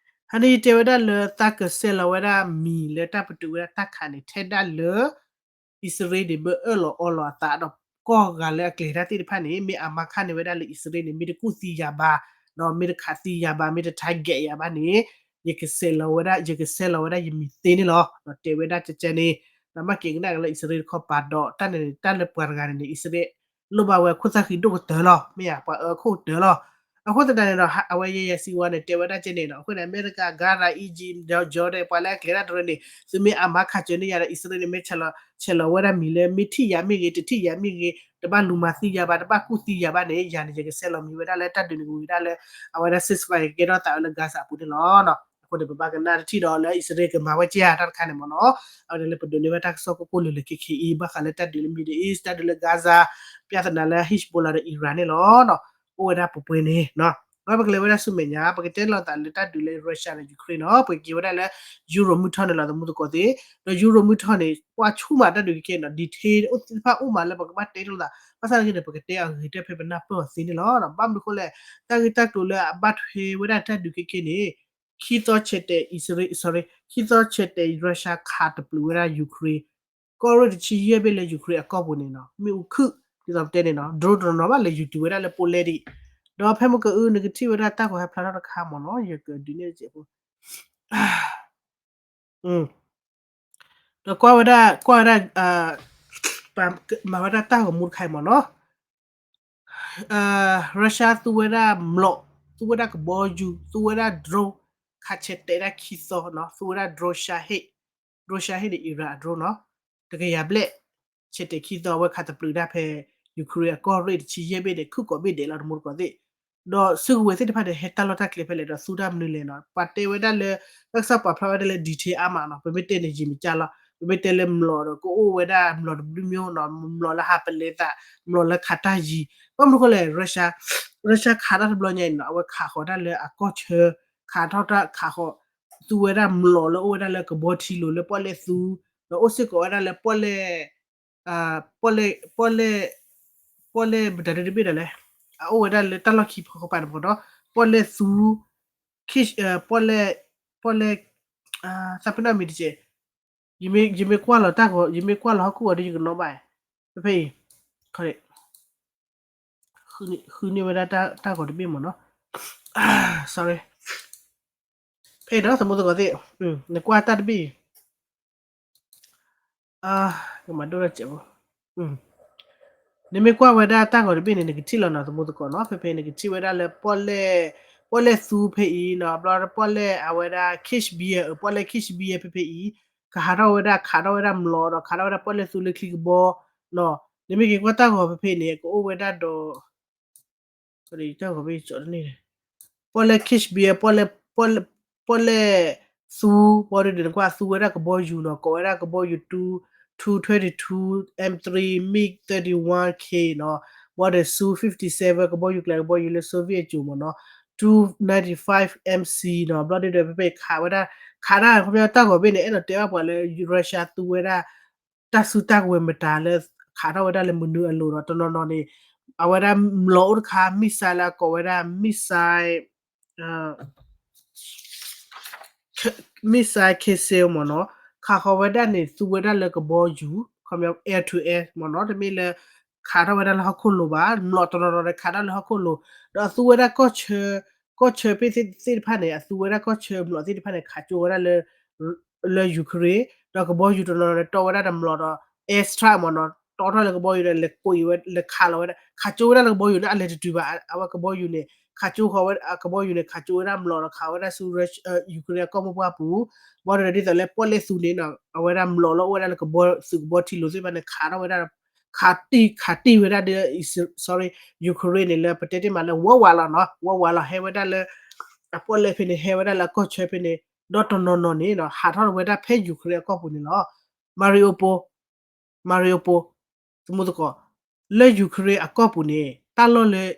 Haniyeh တဲဝဲဒၣ်လၢသးကဆဲးလီၤဝဲဒၣ်မံၤလၢတၢ်ပတုာ်ဝဲဒၣ်တၢ်ခးန့ၣ် ထဲဒၣ်လၢ အံၣ်စရ့လးန့ၣ် ဘၣ်အၢၣ်လီၤအီလီၤအသးဒီးကီၢ်ဂၤလၢအကျဲၤတၢ်သ့ၣ်တဖၣ်န့ၣ် မ့ၢ်အမၤခါန့ၢ်ဝဲဒၣ်လၢအံၣ်စရ့လးန့ၣ် မ့ၢ်တကူၣ်သံယၤဘၣ် ဒီးမ့ၢ်တခးသံယၤဘၣ် မ့ၢ်တ target ယၤဘၣ်န့ၣ် ယကဆဲးလီၤဝဲဒၣ် ယကဆဲးလီၤဝဲဒၣ်ယမံၤသ့န့ၣ်လီၤ. ဒီးတဲဝဲဒၣ်ကဲကဲန့ၣ် ဒီးမ့ၢ်က့ၤကနၣ်က့ၤလၢအံၣ်စရ့လးတခီပၤဒီး တၢ်န့ၣ်န့ၣ် တၢ်လၢပှၤတဂၤန့ၣ်န့ၣ် အံၣ်စရ့လး လိၣ်ဘၣ်ဝဲခိၣ်သၣ်ဃံးဒိၣ်ကတၢၢ်လီၤ မ့ၢ်ဧါ ပှၤအၢခိၣ်ကတၢၢ်လီၤ. အဃိသတးန့ၣ်ဒီး အဝဲ Yahya Sinwar န့ၣ် တဲဝဲဒၣ်ကဲန့ၣ်ဒီး အဃိန့ၣ် အမဲရကၤ Gaza Egypt ဒီး Jordan ပှၤလၢအကျဲၤတၢ်တရၢန့ၣ် သုမ့ၢ်အမၤခးစၢၤန့ၢ်ယၤဒီး အံၣ်စရ့လးန့ၣ် မ့ၢ်ဆဲးလီၤဝဲဒၣ်မံၤလၢ မ့ၢ်ထံၣ်ယၤမ့ၢ်ဂ့ၤ တထံၣ်ယၤမ့ၢ်ဂ့ၤ တဘၣ်လူၤမၤသံယၤဘၣ် တဘၣ်ကူၣ်သံယၤဘၣ်န့ၣ် ယၤန့ၣ် ယကဆဲးလီၤမံၤဝဲဒၣ်လၢတၢ်ဒုးန့ၣ်ကဝံၤဝဲဒၣ်လၢ အဝဲဒၣ် ceasefire ကကဲထီၣ်သးဝဲလၢ Gaza အပူၤန့ၣ်လီၤ. အဃိန့ၣ် ပဘၣ်ကနၣ်တထံၣ်ဒီးလၢအံၣ်စရ့လးကမၤဝဲကဲဧါတၢ်တခါန့ၣ်မ့ၢ်နီၤ အဝဲဒၣ်လၢပဒိးန့ၢ်ဝဲတၢ်ကစီၣ်ကိၢ်ကိၢ်လၢၤလၢၤခဲခဲအံၤ ဘၣ်ဃးလၢတၢ်ဒုးလၢ Middle East တၢ်ဒုးလၢ Gaza ပြဿနာလၢ Hezbollah ဒီး Iran န့ၣ်လီၤ. အိၣ်ဝဲဒၣ်ပှဲၤပှဲၤန့ၣ် ပကလဲၤဝဲဒၣ်ဆူမဲာ်ညါ ပကတဲလိာ်သးလၢတၢ်ဒုးလၢ Russia ဒီး Ukraine နီၤ ပကက့ၤဝဲဒၣ်လၢ Europe မုၢ်ထီၣ်န့ၣ်လီၤ သမူသကိးသ့ၣ် ဒီး Europe မုၢ်ထီၣ်န့ၣ် ကွၢ်ဆူၣ်မးတၢ်ဒုးကဲကဲဒီး detail အိၣ်သ့ၣ်တဖၣ်အိၣ်မးလၢပကဘၣ်တဲလိာ်သး ဘၣ်ဆၣ်သနာ်က့န့ၣ် ပကတဲအဂ့ၤတၢ်ဖဲပနၢ်ပၢၢ်အီၤသ့န့ၣ်လီၤ. ဘၣ်မနုၤအဃိလဲၣ် တၢ်ဂ့ၢ်တၢ်ကျိၤလၢအဘၣ်ထွဲဝဲဒၣ်တၢ်ဒုးကဲကဲန့ၣ် ခံသီဆဲးတဲာ်အံၣ်စရ့လး sorry ခံသီဆဲးတဲာ် Russia ခးတပျုာ်ဝဲဒၣ် Ukraine ကီၢ်ရ့ၣ်တဆံယဲၢ်ဘ့ၣ်လၢ Ukraine အကီၢ်ပူၤန့ၣ်နီၤ မ့ၣ်အူခုၣ် ဒ်သိးပတဲန့ၣ်နီၤ drone တနီၤနီၤဘၣ်လဲၤယူၤတုၤဝဲဒၣ်လၢ Poland ဒီးဖဲမုၢ်ကအု နကထံၣ်ဝဲဒၣ်တၢ်ဂီၤဟဲဖျါထီၣ်တခါမ့ၢ်နီၤ ယကဒုးနဲၣ်တစဲးဖိ ဒီးကွၢ်ဝဲဒၣ် ကွၢ်ဝဲဒၣ် မၤဝဲဒၣ်တၢ်ဂီၤမူတခါအံၤမ့ၢ်နီၤ Russia သူဝဲဒၣ်မျိာ် သူဝဲဒၣ်ကဘီယူၤ သူဝဲဒၣ် drone ခးဆဲးတဲာ်ဒၣ်ခံသီနီၤ သူဝဲဒၣ် drone Shahed drone Shahed န့ၣ် Iran အ drone နီၤ တကယၤဘျဲၣ် ဆဲးတဲာ်ခံသီ အဝဲခးတပျုာ်ဒၣ်ဖဲ Ukraine အကီၢ်ရ့ၣ်တဆံယဲၢ်ဘ့ၣ်န့ၣ် ခုၣ်ကိးဘ့ၣ်ဒဲးလီၤ တမူတကိးသ့ၣ် ဒီးစုကဝဲၤသ့ၣ်တဖၣ်န့ၣ် ဟဲတၢ်လီၢ်တၢ်ကျဲဖဲလဲၣ်ဒီးသူတၢ်မနုၤလဲၣ်နီၤ ပှၤတဲဝဲဒၣ်လၢ တၢ်ကစီၣ်ပာ်ဖျါဝဲဒၣ်လၢ detail အါမးနီၤ ပမ့ၢ်တဲန့ၣ်ယံာ်မကၢ်လီၤ ပမ့ၢ်တဲလၢမျိာ်ဒီး ကအိၣ်ဝဲဒၣ်မျိာ်တဘျုးမျိာ်နီၤ မျိာ်လၢဟးပလဲၤသး မျိာ်လၢခးတၢ်ယံၤ ဘၣ်မနုၤအဃိလဲၣ် Russia Russia ခးတၢ်တဘျီညါအံၤနီၤ အဝဲခးဃီၤတၢ်လၢအကီၢ်ဆၢ ခးထီၣ်တၢ်ခးဃီၤ သူဝဲဒၣ်မျိာ်လၢအိၣ်ဝဲဒၣ်လၢကဘီထံလိၤလၢပီၣ်လဲၣ်သူ ဒီးအိၣ်စ့ၢ်ကီးဝဲဒၣ်လၢပီၣ်လဲၣ် ပီၣ်လဲၣ် ပီၣ်လဲၣ် ပီၣ်လဲၣ်မတၤဒုတဘ့ၣ်ဒီးလဲၣ် အအိၣ်ဝဲဒၣ်လၢတၢ်လီၢ်ခံဖီကပၤတဖီဒီး ပီၣ်လဲၣ်သူ ပီၣ်လဲၣ် ပီၣ်လဲၣ် သးပ့ၤနီၣ်မံၤတကဲး ယမ့ၢ်ကွၢ်လီၤတၢ်ဂီၤ ယမ့ၢ်ကွၢ်လီၤဟီၣ်ခိၣ်ဂီၤဒီးယကနီၣ်ဘၣ် ဖဲဖဲအံၤ ဃုန့ၢ်ဝဲဒၣ်တၢ်ဂီၤတဘ့ၣ်မ့ၢ်နီၤ sorry ဖဲအံၤဒီးသမူသကိးသ့ၣ် နကွၢ်တၢ်တဘ့ၣ် ကမၤဒိၣ်တၢ်စဲးဖိ နမ့ၢ်ကွၢ်ဝဲဒၣ်တၢ်ဂီၤတဘ့ၣ်န့ၣ် နကထံၣ်လီၤနီၤ သမူသကိးနီၤ ဖဲဖဲနကထံၣ်ဝဲဒၣ်လၢ ပီၣ်လဲၣ် ပီၣ်လဲၣ်သူဖဲအံၤနီၤ ဘျီပီၣ်လဲၣ်အဝဲဒၣ် Kash Bier ပီၣ်လဲၣ် Kash Bier ဖဲဖဲအံၤ ကဟးထီၣ်ဝဲဒၣ်ခးထီၣ်ဝဲဒၣ်မျိာ်ဒီးခးထီၣ်ဝဲဒၣ်ပီၣ်လဲၣ်သူလၢချံကဘီနီၤ နမ့ၢ်က့ၤကွၢ်တၢ်ဂီၤဖဲဖဲအံၤန့ၣ် ကအိၣ်ဝဲဒၣ်ဒီး တန့ၣ် ပီၣ်လဲၣ် Kash Bier ပီၣ်လဲၣ် ပီၣ်လဲၣ်သူ ဘီဒုးနကွၢ်သူဝဲဒၣ်ကဘီယူၤနီၤ ကိးဝဲဒၣ်ကဘီယူၤ two two twenty two M three MiG thirty one K နီၤ ဘီဒုး Su fifty seven ကဘီယူၤကျဲ ကဘီယူၤလၢ Soviet အစိၤမ့ၢ်နီၤ two ninety five M C နီၤ ဘျီဒုးဒီး ဖဲဖဲခးဝဲဒၣ် ခးဒၣ် ခီပညီတၢ်ဂီၤဘ့ၣ်န့ၣ် အဲၣ်ဒိးတဲဘၣ်ပှၤလၢ Russia သူဝဲဒၣ် တၢ်စုတၢ်ကဝဲၤမတၤလၢ ခးထီၣ်ဝဲဒၣ်လၢမနုၤအလိၤဒီး တနီၤနီၤန့ၣ် အဝဲဒၣ်မျိာ်အိၣ်တခါ missile လၢအကိးဝဲဒၣ် missile missile Kazel မ့ၢ်နီၤ ခးဃီၤဝဲဒၣ်န့ၣ် သူဝဲဒၣ်လၢကဘီယူၤ ခီပညီ air to air မ့ၢ်နီၤ တမ့ၢ်လၢ ခးထီၣ်ဝဲဒၣ်လၢဟီၣ်ခိၣ်လိၤဘၣ် မျိာ်တနီၤနီၤန့ၣ် ခးထီၣ်လၢဟီၣ်ခိၣ်လိၤ ဒီးအသူဝဲဒၣ်ကီၢ်ဆၢ ကီၢ်ဆၢဖဲသ့ၣ်တဖၣ်န့ၣ် အသူဝဲဒၣ်ကီၢ်ဆၢမျိာ်သ့ၣ်တဖၣ်န့ၣ် ခးကၠိဝဲဒၣ်လၢ လၢ Ukraine ဒီးကဘီယူၤတနီၤနီၤန့ၣ် တီဝဲဒၣ်တမျိာ်ဒီး air strike မ့ၢ်နီၤ တီထီၣ်လၢကဘီယူၤဒီး လဲၤကိးဝဲ လဲၤခးလီၤဝဲဒၣ် ခးကၠိဝဲဒၣ်လၢကဘီယူၤန့ၣ် အလဲၤတတုၤဘၣ် အဝဲကဘီယူၤန့ၣ် ခးကၠိဃီၤဝဲ ကဘီယူၤန့ၣ် ခးကၠိဝဲဒၣ်မျိာ်ဒီးခးဝဲဒၣ်ဆူ Ukraine အကီၢ်မိၢ်ပှၢ်ပူၤ ဘၣ်ဒီးဒ်သိးလၢပီၣ်လဲၣ်သူန့ၣ်နီၤ အဝဲဒၣ်မျိာ်လၢအိၣ်ဝဲဒၣ်လၢကဘီသုးကဘီထံလိၤသ့ၣ်တဖၣ်န့ၣ် ခးထီၣ်ဝဲဒၣ် ခးတံၢ် ခးတံၢ်ဝဲဒၣ်ဒီး sorry Ukraine န့ၣ်လၢပတဲတ့ၢ်မးလၢ ဝီဝးလီၤနီၤ ဝီဝးလီၤ ဟဲဝဲဒၣ်လၢ အပီၣ်လဲၣ်ဖဲန့ၣ် ဟဲဝဲဒၣ်လၢအကီၢ်ဆၢဖဲန့ၣ် ဒီတနီၤနီၤန့ၣ်နီၤ ဟးထီၣ်ဝဲဒၣ်ဖဲ Ukraine အကီၢ်ပူၤန့ၣ်လီၤ. Mariupol Mariupol သမူသကိး လၢ Ukraine အကီၢ်ပူၤန့ၣ် တၢ်လီၢ်လၢ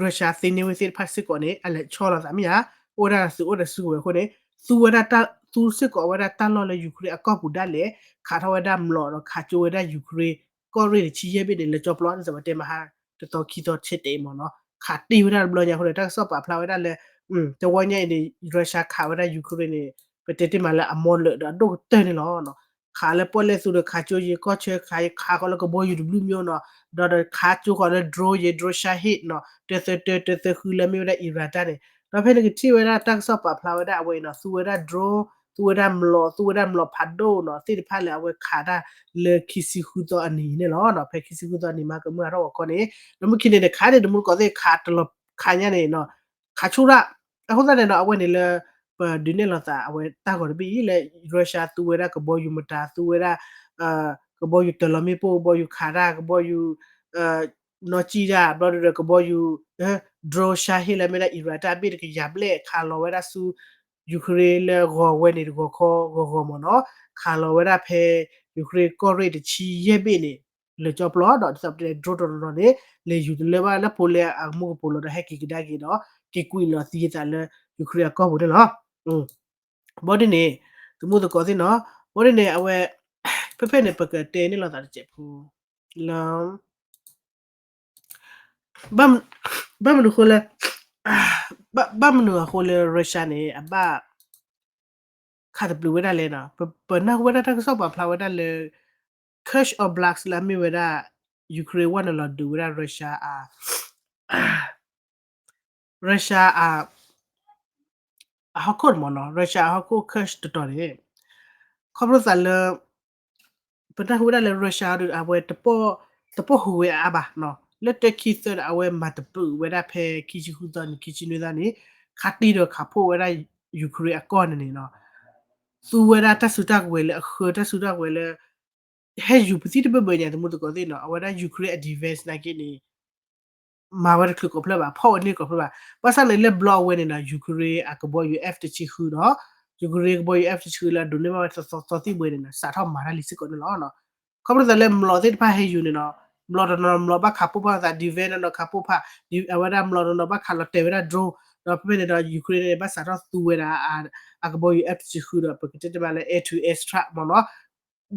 Russia သ့န့ၢ်ဝဲသ့ၣ်တဖၣ်စ့ၢ်ကီးန့ၣ် အလဲၤဆီလီၤသးမ့ၢ်ဧါ အိၣ်ဝဲဒၣ်သုးအိၣ်ဒီးစုကဝဲၤအဃိန့ၣ် သူဝဲဒၣ် သူစ့ၢ်ကီးဝဲဒၣ်တၢ်လီၢ်လၢ Ukraine အကီၢ်ပူၤဒၣ်လဲာ် ခးထီၣ်ဝဲဒၣ်မျိာ်ဒီးခးကၠိဝဲဒၣ် Ukraine ကီၢ်ရ့ၣ်တဆံယဲၢ်ဘ့ၣ်န့ၣ် လၢကၠီပျီ ဒ်သိးပတဲမဟါ တသီခံသီဆဲးတဲာ်မ့ၢ်နီၤ ခးတံၢ်ဝဲဒၣ်တဘျီညါအဃိန့ၣ် တၢ်ကစီၣ်ပာ်ဖျါဝဲဒၣ်လၢ တဝီညါအံၤန့ၣ် Russia ခးဝဲဒၣ် Ukraine န့ၣ် ပတဲတ့ၢ်မးလၢအမီလၢာ်ဒီးအဒိၣ်ကတၢၢ်န့ၣ်လီၤ. ခးလၢပီၣ်လဲၣ်သူဒီးခးကၠိယံၤကီၢ်ဆၢ ခးဃီလၢကဘီယူၤတဘျုးမျိၤနီၤ ဒီးခးကၠိဃီလၢ drone ယံၤ drone Shahed နီၤ တၢသၢတၢ တၢသၢဃုလၢမ့ၢ်ဝဲဒၣ် Iran တၢ်န့ၣ် ဒီးဖဲန့ၣ်ကထံၣ်ဝဲဒၣ်တၢ်ကစီၣ်ပာ်ဖျါဝဲဒၣ်အဝဲအံၤနီၤ သူဝဲဒၣ် drone သူဝဲဒၣ်မျိာ် သူဝဲဒၣ်မျိာ်ဖးဒိၣ်နီၤ သ့ၣ်တဖၣ်လၢအဝဲခးတၢ်လၢခံဆံဃုသီအနံၤန့ၣ်လီၤ. ဖဲခံဆံဃုသီအနံၤမးကမုၢ်ဟးထီၣ်ဂီၤခီန့ၣ် ဒီးမုၢ်ခံန့ၣ်န့ၣ် ခးန့ၣ်တမူတကိးသ့ၣ်ခးတလီၤခးညါန့ၣ်နီၤ ခးဆူၣ်ရၣ် အဃိသတးန့ၣ်ဒီး အဝဲန့ၣ်လၢ ပဒုးနဲၣ်လီၤသးအဝဲတၢ်ဂီၤတဘ့ၣ်အံၤလၢ Russia သူဝဲဒၣ်ကဘီယူၤမတၤ သူဝဲဒၣ် ကဘီယူၤတၢၤလီၤမ့ၣ်ပိၢ် ကဘီယူၤခးတၢ် ကဘီယူၤ နီၢ်ကံၣ်တၢ် ဘျီဒီးကဘီယူၤ drone Shahed လၢမ့ၢ်ဒၣ် Iran တၢ်ဘ့ၣ်တကယၤဘျဲၣ်ခးလီၤဝဲဒၣ်ဆူ Ukraine လၢဂီၤဝဲန့ၣ်တဂီၤခီဂီၤဂီၤမ့ၢ်နီၤ ခးလီၤဝဲဒၣ်ဖဲ Ukraine ကီၢ်ရ့ၣ်တဆံယဲၢ်ဘ့ၣ်န့ၣ် လၢကၠီပျီဒီးဒ်သိးပတဲ drone တနီၤနီၤန့ၣ် လဲၤယူၤတလၢဘၣ်လၢဖိလၢအမူကပိာ်လီၤဒီး ဟဲက့ၤကဒါက့ၤဒီး က့ၤကွံာ်လီၤသံအသးလၢ Ukraine အကီၢ်ပူၤန့ၣ်လီၤ. ဘီဒ်န့ၣ် သမူသကိးသ့ၣ်နီၤ ဘီဒ်န့ၣ် အဝဲ ဖဲဖဲန့ၣ် ပကတဲန့ၣ်လီၤသးတစဲးဖိ လၢ ဘၣ်မနုၤအဃိလၢ ဘၣ်မနုၤအဃိလၢ Russia န့ၣ် အဘၣ် ခးသဘျုးဝဲဒၣ်လဲၣ်နီၤ ပနၢ်ဟူဝဲဒၣ်တၢ်ကစီၣ်ပာ်ဖျါဝဲဒၣ်လၢ Kursk Oblast လၢအမ့ၢ်ဝဲဒၣ် Ukraine ဝဲနုာ်လီၤဒုးဝဲဒၣ် Russia အ Russia အ အဟီၣ်ခိၣ်မ့ၢ်နီၤ Russia အဟီၣ်ခိၣ် Kursk တတီၤန့ၣ် ခီဖျိသးလၢ ပနၢ်ဟူဝဲဒၣ်လၢ Russia ဒီး အဝဲ တပိာ်ဟူးဝဲအါအါဘၣ်နီၤ လၢတၢခံသၢဒီး အဝဲမၤသဘျုးဝဲဒၣ်ဖဲခံဆံဃုသီန့ၣ် ခံဆံနွံသီန့ၣ် ခးတံၢ်ဒီးခးဖှိၣ်ဝဲဒၣ် Ukraine အကီၢ်န့ၣ်န့ၣ်နီၤ သူဝဲဒၣ်တၢ်စုတၢ်ကဝဲၤလၢအဃၢတၢ်စုတၢ်ကဝဲၤလၢ ဟဲယူၤပသံတဘၢဘၢညါ သမူသကိးသ့ၣ်နီၤ အဝဲဒၣ် Ukraine အ defense နာ်က့န့ၣ် မၤဝဲတချုးကိးဖျၢၣ်ဘၣ် ဖီၣ်ဝဲန့ၢ်ကိးဖျၢၣ်ဘၣ် ဘၣ်ဆၣ်န့ၣ်လၢဘျီအဝဲန့ၣ်နီၤ Ukraine အကဘီယူၤ F တဆံဃုဒီး Ukraine ကဘီယူၤ F တဆံဃုလၢအဒိးန့ၢ်ဘၣ်ဝဲသီသီသီသံဘှဲန့ၣ်နီၤ စးထီၣ်မၤတၢ်လံစ့ၢ်ကီးန့ၣ်လီၤ. ခီဖျိသးလၢမျိာ်သ့ၣ်တဖၣ်ဟဲယူၤန့ၣ်နီၤ မျိာ်တနီၤမျိာ်ဘၣ်ခးဖှိၣ်ဖးသး defense တနီၤခးဖှိၣ်ဖး အဝဲဒၣ်မျိာ်တနီၤဘၣ်ခးလီၤတဲာ်ဝဲဒၣ် drone ဒီးဖဲဖဲန့ၣ်ဒီး Ukraine န့ၣ် ဘၣ်စးထီၣ်သူဝဲဒၣ် အကဘီယူၤ F တဆံဃုဒီး ပကတဲတ့ၢ်မးလၢ air to air strike မ့ၢ်နီၤ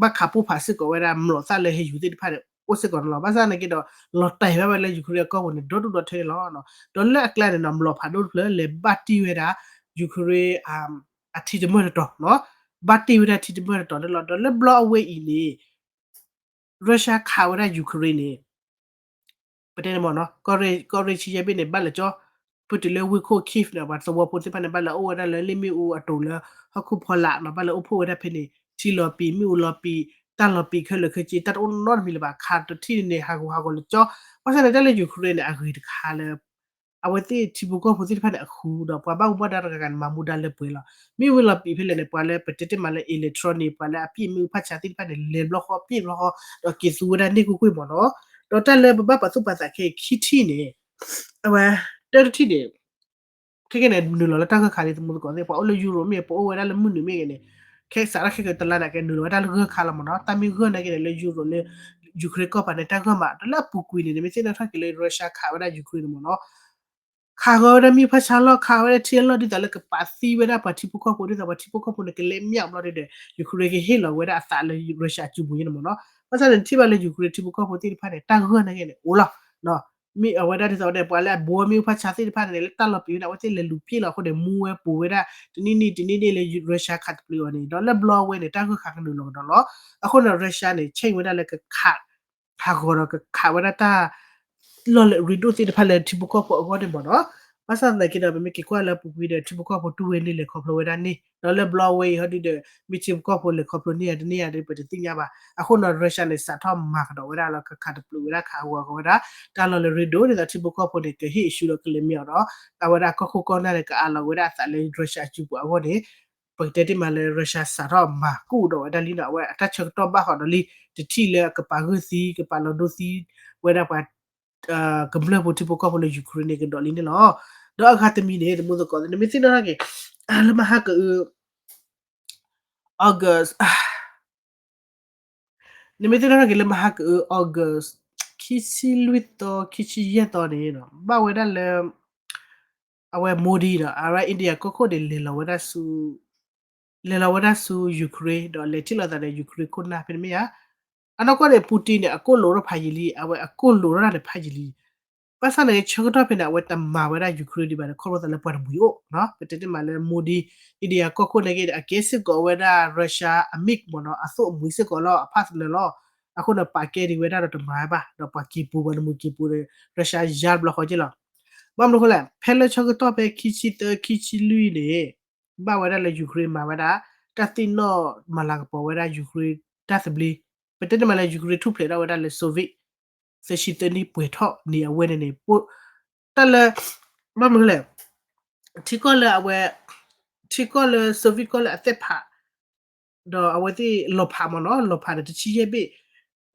ဘၣ်ခးဖှိၣ်ဖးစ့ၢ်ကီးဝဲဒၣ်မျိာ်သၣ်လၢဟဲယူၤသ့ၣ်တဖၣ်န့ၣ် အိၣ်စ့ၢ်ကီးန့ၣ်လီၤ. ဘၣ်ဆၣ်နာ်က့ဒီး လီၤတဲာ်ဘၣ်ဝဲလၢ Ukraine အကီၢ်ပူၤန့ၣ် ဒီဒူၣ်ဒီထၢန့ၣ်လီၤ. ဒီးလၢအကျါန့ၣ်နီၤ မျိာ်ဖးဒိၣ်တဖျၢၣ်လဲၤဘၣ်တံၢ်ဝဲဒၣ် Ukraine အထံတမၢၢ်တတီၤနီၤ ဘၣ်တံၢ်ဝဲဒၣ်ထံတမၢၢ်တတီၤန့ၣ်လီၤ. ဒီးလၢဘျီအဝဲအံၤန့ၣ် Russia ခးဝဲဒၣ် Ukraine န့ၣ် ပတဲန့ၣ်မ့ၢ်နီၤ ကီၢ်ရ့ၣ်ဆံယဲၢ်ဘ့ၣ်န့ၣ် ဘၣ်လၢကၠီ ပတုၤလၢဝ့ၢ်ခိၣ် Kyiv န့ၣ် ပှၤသဝီဖိသ့ၣ်တဖၣ်န့ၣ် ဘၣ်လၢအအိၣ်ဝဲဒၣ်လၢလ့ၣ်မ့ၣ်အူအတိၤလၢ ဟီၣ်ခိၣ်ဖီလာ်နီၤ ဘၣ်လၢအိၣ်ဖှိၣ်ဝဲဒၣ်ဖဲန့ၣ် ထံလီၤပံာ် မ့ၣ်အူလီၤပံာ် တၢ်လီၤပံာ်ခဲလၢာ်ခဲဆ့ တၢ်တအိၣ်နီတမံၤလၢၤဘၣ် ခးတထံၣ်န့ၣ် ဟးဂူာ်ဟးဂီၤလၢကၠီ ဘၣ်ဆၣ်န့ၣ် တၢ်လၢ Ukraine န့ၣ် အဂ့ၤတခါလၢ အဝဲသ့ၣ်ထံဖိကီၢ်ဖိသ့ၣ်တဖၣ်န့ၣ် အဃူဒီးပှၤဘၣ်မူဘၣ်ဒါတဂၤဂၤန့ၣ် မၤမူဒါလၢပှဲၤလီၤ. မ့ၣ်အူလီၤပံာ်ဖဲလဲၣ်န့ၣ် ပှၤလၢပတဲတ့ၢ်မးလၢ electronic ပှၤလၢအပံာ်မ့ၣ်အူဖးဆါသ့ၣ်တဖၣ်န့ၣ် လဲၤဘျီဃီပံာ်ဘျီဃီ ဒီးက့ၤသူဝဲဒၣ်န့ၢ်ကွ့ၢ်ကွ့ၢ်မ့ၢ်နီၤ. ဒီးတၢ်လၢပဘၣ်ပာ်သူၣ်ပာ်သးခဲအံၤခံထံၣ်န့ၣ် အဝဲ တၢ်တထံၣ်န့ၣ် ခဲကနံၣ်န့ၣ် နုာ်လီၤလၢတၢ်ဂၢၢ်ခါလံ သမူသကိးသ့ၣ် ပှၤအိၣ်လၢ Europe မ့ၢ်ဂ့ၤ ပအိၣ်ဝဲဒၣ်လၢမုၢ်နုာ်မ့ၢ်ဂ့ၤန့ၣ် ခဲစးထီၣ်ခဲကတလါန့ၣ် ကနုာ်လီၤဝဲဒၣ်လၢဂၢၢ်ခါလီၤမ့ၢ်နီၤ. တၢ်မ့ၢ်ဂၢၢ်နာ်က့န့ၣ် လၢ Europe လၢ Ukraine ကီၢ်ပၤန့ၣ် တၢ်ဂၢၢ်မး ဒီးလၢအပူၤကွံာ်န့ၣ် နမ့ၢ်သ့ၣ်နီၣ်ထီၣ်က့ၤလၢ Russia ခးဝဲဒၣ် Ukraine န့ၣ်မ့ၢ်နီၤ ခးဃီဝဲဒၣ်မ့ၣ်အူဖးဆါလီၢ် ခးဝဲဒၣ်ထံအလီၢ် ဒ်သိးလၢကပာ်သံဝဲဒၣ်ပှၤထံဖိကီၢ်ဖိ ဒ်သိးပှၤထံဖိကီၢ်ဖိန့ၣ် ကလဲၤမၠးဘျီဒ်ဒီး Ukraine ကဟ့ၣ်လီၤဝဲဒၣ်အသးလၢ Russia အစုပူၤန့ၣ်မ့ၢ်နီၤ. ဘၣ်ဆၣ်န့ၣ် ထံၣ်ဘၣ်လၢ Ukraine ထံဖိကီၢ်ဖိသ့ၣ်တဖၣ်န့ၣ် တၢ်ဂၢၢ်နာ်က့န့ၣ် အိၣ်လီၤ မ့ၢ်အဝဲဒၣ်ဒ်သိးဝဲဒၣ် ပှၤလၢအဘှီမ့ၣ်အူဖးဆါသ့ၣ်တဖၣ်န့ၣ် လၢတၢ်လီၤပံာ်ဝဲဒၣ် အဝဲသ့ၣ်လဲၤလူၤပံာ်လီၤအဃိန့ၣ် မူဝဲပူၤဝဲဒၣ် တနံၣ်နံၣ်တနံၣ်နံၣ်လၢ Russia ခးသဘျ့အီၤန့ၣ် ဒီးလၢဘျီဝဲန့ၣ် တၢ်ဂၢၢ်ခးကနုာ်လီၤကဒီးလီၤ. အဃိန့ၣ် Russia န့ၣ် ဆဲၣ်ဝဲဒၣ်လၢကခး ဟးဂီၤဒီးကခးဝဲဒၣ်တၢ် လီၢ်လၢအရ့ဒိၣ်သ့ၣ်တဖၣ်လၢထံဖိကီၢ်ဖိအဂီၢ်န့ၣ်မ့ၢ်နီၤ. ဘၣ်ဆၣ်သနာ်က့ဒီး ပမ့ၢ်က့ၤကွၢ်လၢအပူၤကွံာ်ဒီး ထံဖိကီၢ်ဖိတူၢ်ဝဲန့ၢ်လဲၤခီဖျိဝဲဒၣ်န့ၣ် ဒီးလၢဘျီဝဲအံၤဟီဒုဒီး မ့ၢ်ထံဖိကီၢ်ဖိလဲၤခီဖျိန့ၢ်ဧါတန့ၢ်ဧါဒီး ပတသ့ၣ်ညါဘၣ်. အဃိန့ၣ် Russia န့ၣ် စးထီၣ်မၤကဒီးဝဲဒၣ်လီၤ ကခးတပျုာ်ဝဲဒၣ် ကဟးဂီၤကီးဝဲဒၣ် တၢ်လီၢ်လၢရ့ဒိၣ် ဒ်သိးထံဖိကီၢ်ဖိန့ၣ် ကဟ့ၣ်အဆူဒီးကလဲၤမ့ၢ်အီၤဒီး အဝဲဒၣ်ကီၢ်ခိၣ်ကီၢ်နၢ်န့ၣ် ကအးလီၤဝဲဒၣ်အသးလၢ Russia အစုပူၤအဂီၢ်န့ၣ် ပကတဲတ့ၢ်မးလၢ Russia စးထီၣ်မၤကူၣ်ဒီးဝဲဒၣ်လံနီၤ အဝဲအတၢ်ဆၢကတီၢ်ဘၣ်ဃီဒီးလံ တထံၣ်လၢအကပာ်ဂၢၢ်သံ ကပာ်လီၤဒိသံဝဲဒၣ်ပှၤ ကမျၢၢ်ဖိထံဖိကီၢ်ဖိလၢ Ukraine န့ၣ်ကဒီးလံန့ၣ်လီၤ. ဒီးအဂၤတမံၤန့ၣ် တမူသကိး နမ့ၢ်သ့ၣ်နီၣ်ထီၣ်က့ၤ လၢမဟါကအု August နမ့ၢ်သ့ၣ်နီၣ်ထီၣ်က့ၤလၢမဟါကအု August ခံဆံလွံၢ်သီ ခံဆံယဲၢ်သီန့ၣ် ဘၣ်ဝဲဒၣ်လၢ အဝဲ Modi ဒီး အဝဲ India ကီၢ်ခိၣ်န့ၣ် လဲၤလီၤဝဲဒၣ်ဆူ လဲၤလီၤဝဲဒၣ်ဆူ Ukraine ဒီးလဲၤထံၣ်လိာ်သးဒီး Ukraine ခိၣ်နၢ်ဖဲန့ၣ်မ့ၢ်ဧါ. အနီၢ်ကီၢ်န့ၣ် Putin န့ၣ် အကိၣ်လိာ်ထီၣ်ဖးယံာ်လံ အဝဲအကိၣ်လိာ်ထီၣ်န့ၣ်ဖးယံာ်လံ. ဘၣ်ဆၣ်န့ၣ် ဆၢကတီၢ်ဖဲန့ၣ် အဝဲတမၤဝဲဒၣ် Ukraine ဒံးဘၣ်န့ၣ် ခီဖျိသးလၢပှၤတမှံၤအိၣ် ပတဲတ့ၢ်မးလၢ Modi India ကီၢ်ခိၣ်န့ၣ်က့ အကဲစ့ၢ်ကီးဝဲဒၣ် Russia အ MiG မ့ၢ်နီၤ အသိၣ်အမှံၤစ့ၢ်ကီးလီၤ အဖးသနၢၤလီၤ. အဃိန့ၣ် ပာ်ကဲဒံးဝဲဒၣ်ဒီးတမၤဝဲဘၣ် ဒီးပှၤက့ၤပူၤ ပှၤတမှံၤက့ၤပူၤဒီး Russia ယါတဘျီဃီက့လီၤ. ဘၣ်မနုၤအဃိလဲၣ် ဖဲလၢဆၢကတီၢ်ဖဲခံဆံသၢ ခံဆံလွံၢ်န့ၣ် ဘၣ်ဝဲဒၣ်လၢ Ukraine မၤဝဲဒၣ် တၢ်သ့ၣ်နီၣ်မၤလၤကပီၤဝဲဒၣ် Ukraine တၢ်သဘျ့ ပတဲတ့ၢ်မးလၢ Ukraine ထူၣ်ဖျဲးထီၣ်ဝဲဒၣ်လၢ Soviet သၢဆံသၢနံၣ်ပှဲၤထီၣ်န့ၣ် အဝဲန့ၣ်န့ၣ် တၢ်လၢ ဘၣ်မနုၤလဲၣ် ထံကီၢ်လၢအဝဲ ထံကီၢ်လၢ Soviet ကီၢ်လၢအသ့ၣ်ဖး ဒီးအဝဲသ့ၣ်လီၤဖးမ့ၢ်နီၤ လီၤဖးဒီးတဆံယဲၢ်ဘ့ၣ်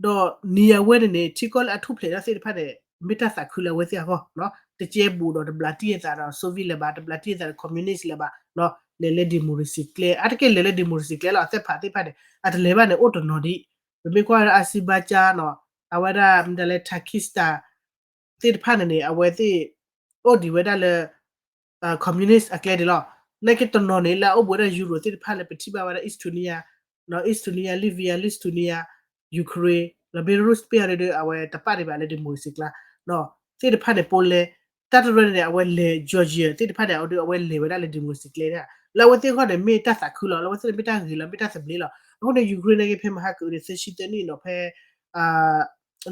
ဒီးနံၤအဝဲန့ၣ်န့ၣ် ထံကီၢ်လၢအထူၣ်ဖျဲးထီၣ်သ့ၣ်တဖၣ်န့ၣ် မ့ၢ်တၢ်သးခုလၢအဝဲသ့ၣ်အဂီၢ် တကဲဘူးဒီးတဘျးတံၢ်အသးဒီး Soviet လၢၤဘၣ် တဘျးတံၢ်အသးဒီး communist လၢၤဘၣ် လဲၤလၢ democracy ကျဲ အါတက့ၢ်လဲၤလၢ democracy ကျဲလီၤ အသ့ၣ်ဖးသ့ၣ်တဖၣ်န့ၣ် အတလဲၤဘၣ်န့ၣ် အိၣ်တနီၤဒံး ပမ့ၢ်ကွၢ်ဝဲဒၣ် Azerbaijan နီၤ အဝဲဒၣ်မတၤလဲၣ် Tajikistan သ့ၣ်တဖၣ်န့ၣ်န့ၣ် အဝဲသ့ၣ် အိၣ်ဒံးဝဲဒၣ်လၢ communist အကျဲဒံးလီၤ. နာ်က့တနီၤန့ၣ် လၢအအိၣ်ဘူးဝဲဒၣ် Euro သ့ၣ်တဖၣ်လၢပထံၣ်ဘၣ်ဝဲဒၣ် Estonia, Estonia, Latvia, Lithuania, Ukraine လီၤ Belarus ပ့ၢ်အီၤဒီး အဝဲတပာ်ဒံးဘၣ်လၢ democracy ကျါ သ့ၣ်တဖၣ်န့ၣ် Poland တၢ်တရၢန့ၣ် အဝဲလဲၤ Georgia သ့ၣ်တဖၣ်န့ၣ် အဝဲလဲၤဝဲဒၣ်လၢ democracy ကျဲန့ၣ် လၢအဝဲသ့ၣ်အဂီၢ်န့ၣ် မ့ၢ်တၢ်သးခုလီၤ လၢအဝဲသ့ၣ်န့ၣ် မ့ၢ်တၢ်ဂ့ၤလီၤ မ့ၢ်တၢ်သဘျ့လီၤ. အဃိန့ၣ် Ukraine နာ်က့ဖဲမဟါကအုန့ၣ် သၢဆံသၢနံၣ်နီၤ ဖဲ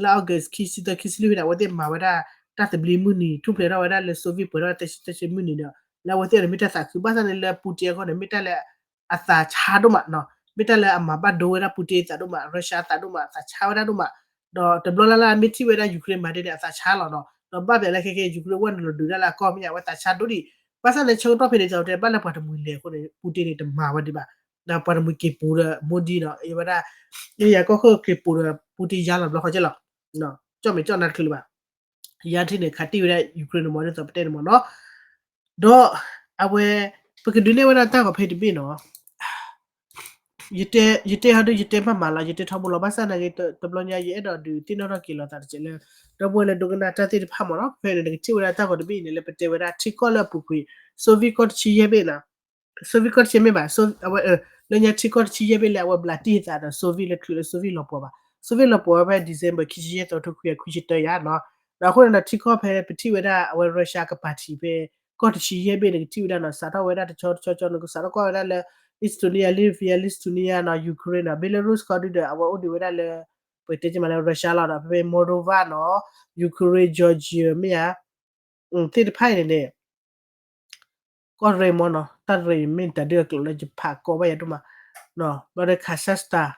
လၢ August ခံဆံသၢ ခံဆံလွံၢ်ဖဲန့ၣ် အဝဲသ့ၣ်မၤဝဲဒၣ် တၢ်သဘျ့မုၢ်နံၤ ထူၣ်ဖျဲးထီၣ်ဝဲဒၣ်လၢ Soviet ပှဲၤထီၣ်သၢဆံသၢဆံမုၢ်နံၤဒီး လၢအဝဲသ့ၣ်န့ၣ် မ့ၢ်တၢ်သးခု ဘၣ်ဆၣ်န့ၣ်လၢ Putin အဂီၢ်န့ၣ် မ့ၢ်တၢ်လၢအသးဆါဒိၣ်မး မ့ၢ်တၢ်လၢအမၤဘၣ်ဒိဝဲဒၣ် Putin အသးဒိၣ်မး Russia အသးဒိၣ်မး အသးဆါဝဲဒၣ်ဒိၣ်မး ဒီးတဘျီလၢ်လၢ်မ့ၢ်ထံၣ်ဝဲဒၣ် Ukraine မၤဒ်န့ၣ် အသးဆါလီၤနီၤ ဒီးဘၣ်ပျဲလၢခဲကဲ Ukraine ဝဲနုာ်လီၤဒုးဒၣ်လၢအကီၢ်မ့ၢ်ဧါ အဝဲသးဆါဒိၣ်ဒံး ဘၣ်ဆၣ်န့ၣ် ဆၢကတီၢ်ဖဲန့ၣ် တဲဘၣ်လၢပှၤတမှံၤလဲၤအဃိန့ၣ် Putin န့ၣ် တမၤဝဲဒံးဘၣ် ဒီးပှၤတမှံၤက့ၤပူၤဒီး Modi နီၤ အဝဲဒၣ် India ကီၢ်ခိၣ်က့ၤပူၤဒီး Putin ယါလီၤဘျီဃီက့လီၤ ကၠီၣ်မဲာ်ကၠီၣ်နါတချုးလၢၤဘၣ် ယါထံၣ်န့ၣ် ခးတံၢ်ဝဲဒၣ် Ukraine န့ၣ်မ့ၢ် ဒ်သိးပတဲန့ၣ်မ့ၢ်နီၤ ဒီးအဝဲ ပကဒုးနဲၣ်ဝဲဒၣ်တၢ်ဂီၤဖဲတဘ့ၣ်နီၤ ယတဲဟီဒု ယတဲမၤမၤလီၤ ယတဲထီဘိလီၤ ဘၣ်ဆၣ်နာ်က့ တဘျီညါ ယအဲၣ်ဒိးဒုးသ့ၣ်နီၣ်ထီၣ်က့ၤလိာ်သးတက့ၢ်လၢ ဒီပုၢ်ဝဲၢ်လၢဒိကနၣ်တၢ်သ့ၣ်တဖၣ်မ့ၢ်နီၤ ဖဲန့ၣ် နကထံၣ်ဝဲဒၣ်တၢ်ဂီၤတဘ့ၣ်အံၤန့ၣ် လၢပတဲဝဲဒၣ်ထံကီၢ်လၢအပူၤကွံာ် Soviet ကီၢ်တဆံယဲၢ်ဘ့ၣ်နီၤ Soviet ကီၢ်တဆံမ့ၢ်ဘၣ် အဝဲ လၢညါထံကီၢ်တဆံယဲၢ်ဘ့ၣ်လၢအဝဲဘျးတံၢ်အသးဒီး Soviet လၢချုးလၢ Soviet လီၤပှီၢ်ဘၣ် Soviet လီၤပှီၢ်ဝဲဖဲ December ခံဆံယဲၢ်သီ တခွံကယၤခွံဆံတၢယၤနီၤ ဒီးအဃိန့ၣ်ဒီးထံကီၢ်ဖဲပထံၣ်ဝဲဒၣ်အဝဲ Russia ကပၤထံးဖဲ ကီၢ်တဆံယဲၢ်ဘ့ၣ်န့ၣ် ကထံၣ်ဝဲဒၣ်နီၤ စးထီၣ်ဝဲဒၣ်တဆီတဆီဆီ နကစးထီၣ်ကွၢ်ဝဲဒၣ်လၢ Estonia, Latvia, Lithuania နီၤ Ukraine နီၤ Belarus ခီဒုဒီး အဝဲအိၣ်ဒံးဝဲဒၣ်လၢ ပတဲက့ၤမးလၢ Russia လီၤဒီး ဖဲဖဲ Moldova နီၤ Ukraine, Georgia မ့ၢ်ဧါ သ့ၣ်တဖၣ်အံၤန့ၣ်န့ၣ် ကီၢ်ရ့ၣ်မ့ၢ်နီၤ တၢ်ရ့ၣ်မ့ၢ်တၢ်ဒုးအကျိၤလၢ ယဖး ကီးဘၣ်ယၤဒိၣ်မး ဘျီဒီး Kazakhstan,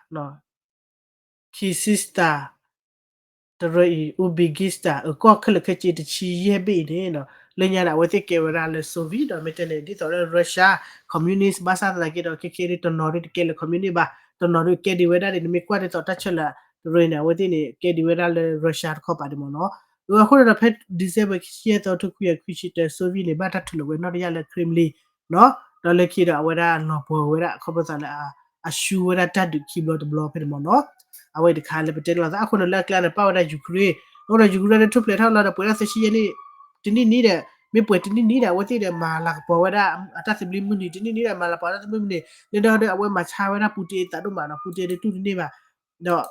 Kyrgyzstan တရၢအံၤ Uzbekistan အကီၢ်ခဲလၢာ်ခဲဆ့တဆံယဲၢ်ဘ့ၣ်အံၤန့ၣ်နီၤ လၢညါန့ၣ် အဝဲသ့ၣ်ကဲဝဲဒၣ်လၢ Soviet ဒီးမ့ၢ်တဲန့ၣ် ဒ်သိးလၢ Russia communist ဘၣ်ဆၣ်သနာ်က့ဒီး ခဲခဲဒ်တနီၤဒ်တကဲလၢ communist ဘၣ် တနီၤဒ်ကဲဒံးဝဲဒၣ်န့ၣ် နမ့ၢ်ကွၢ်ဒ်သိးတၢ်ဆၢလၢ တရၢအံၤန့ၣ် အဝဲသ့ၣ်န့ၣ် ကဲဒံးဝဲဒၣ်လၢ Russia တခီပၤဒံးမ့ၢ်နီၤ အဃိန့ၣ်ဒီးဖဲ December ခံဆံယဲၢ်သီ တခွံကယၤခွံဆံတၢ Soviet န့ၣ် ဘၣ်တၢ်ထုးလီၤဝဲနီၣ်တယၢ်လၢ Kremlin နီၤ ဒီးလၢခံဒီးအဝဲဒၣ်လီၤပှီၢ်ဝဲဒၣ် ခီဖျိသးလၢ အရှုံးဝဲဒၣ်တၢ်ဒုးခံဘျီတဘျီဖဲန့ၣ်မ့ၢ်နီၤ အဝဲတခါလၢပတဲန့ၣ်လီၤသး အဃိန့ၣ်လၢအကျါန့ၣ် ပာ်ဝဲဒၣ် Ukraine အဃိန့ၣ် Ukraine န့ၣ်ထူၣ်ဖျဲးထီၣ်လီၤဒီးပှဲၤဒၣ်သၢဆံယဲၢ်နံၣ် တနံၣ်နံၣ်ဒီး မ့ၢ်ပှဲၤတနံၣ်နံၣ်ဒီး အဝဲသ့ၣ်ဒီးမၤလၤကပီၤဝဲဒၣ် အတၢ်သဘျ့မုၢ်နံၤ တနံၣ်နံၣ်ဒီးမၤလၤကပီၤတၢ်သဘျ့မုၢ်နံၤ လၢဒီးအဝဲမၤဆါဝဲဒၣ် Putin အသးဒိၣ်မးနီၤ Putin ဒ်တူၢ်တန့ၢ်ဘၣ် ဒီး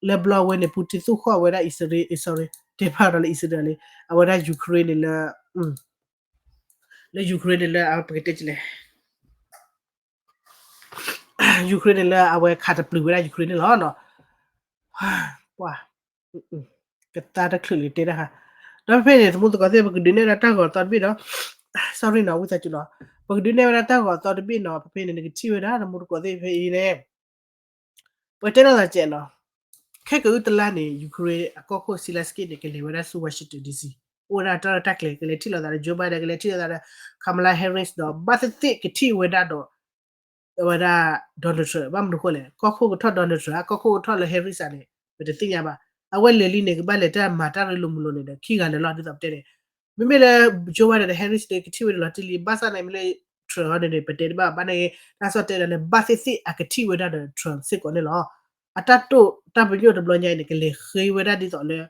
လၢဘျီဝဲန့ၣ် Putin သူၣ်ဃီၣ်ဝဲဒၣ် Israel, sorry တဲဖးဒီးလၢ Israel လံ အဝဲဒၣ် Ukraine န့ၣ်လၢ လၢ Ukraine န့ၣ်လၢအဝဲပကတဲလဲၣ် Ukraine န့ၣ်လၢအဝဲခးတပျုာ်ဝဲဒၣ် Ukraine န့ၣ်လီၤနီၤ ပှၤ ကသါတချုးလၢတဲတၢ်ခါ ဒီးဖဲဖဲန့ၣ် သမူသကိးသ့ၣ် ပကဒုးနဲၣ်ဝဲဒၣ်တၢ်ဂီၤသီတဘ့ၣ်ဒီး sorry နီၤ ဝံသးစူၤနီၤ, ပကဒုးနဲၣ်ဝဲဒၣ်တၢ်ဂီၤသီတဘ့ၣ်နီၤ, ဖဲဖဲန့ၣ် နကထံၣ်ဝဲဒၣ် သမူသကိးသ့ၣ်ဖဲအံၤန့ၣ် ပတဲလိာ်သးကဲးနီၤ, ခဲကအုၣ်တလါန့ၣ် Ukraine အကီၢ်ခိၣ် Zelensky န့ၣ် ကလဲၤဝဲဒၣ်ဆူ Washington D C, အိၣ်ဝဲဒၣ်တၢ်လီၢ်တၢ်ကျဲၤ ကလဲၤထံၣ်လိာ်သးဒီး Joe Biden, ကလဲၤထံၣ်လိာ်သးဒီး Kamala Harris ဒီး ဘၣ်သ့ၣ်သ့ၣ်ကထံၣ်ဝဲဒၣ်ဒီး အဝဲဒၣ် Donald Trump ဘၣ်မနုၤဃိလဲၣ်, ကီၢ်ခိၣ်ကထီၣ် Donald Trump ကီၢ်ခိၣ်ကထီၣ်လၢ Harris န့ၣ် ပတသ့ၣ်ညါဘၣ်. အဝဲလဲၤလံန့ၣ် ကဘၣ်လဲၤတၢ်မၤတၢ်ရ့လိာ်မုာ်လိာ်န့ၣ်ဒီး ခံဂၤလၢာ်လီၤ ဒ်သိးပတဲန့ၣ်, မ့မ့ၢ်လၢ Joe Biden ဒီး Harris န့ၣ် ကထံၣ်ဝဲဒၣ်လီၤတံၢ်လံ, ဘၣ်ဆၣ်န့ၣ် မ့ၢ်လၢ Trump န့ၣ် ပတဲတဘၣ်ဘၣ်န့ၣ်, တၢ်ကစီၣ်တဲဒၣ်န့ၣ် ဘၣ်သ့ၣ်သ့ၣ်အကထံၣ်ဝဲဒၣ်ဒီး Trump စ့ၢ်ကီးန့ၣ်လီၤ. အတၢ်တိာ်တၢ်ပညိၣ်တဘျီညါအံၤန့ၣ် ကလဲၤဃ့ဝဲဒၣ်ဒ်သိးလၢ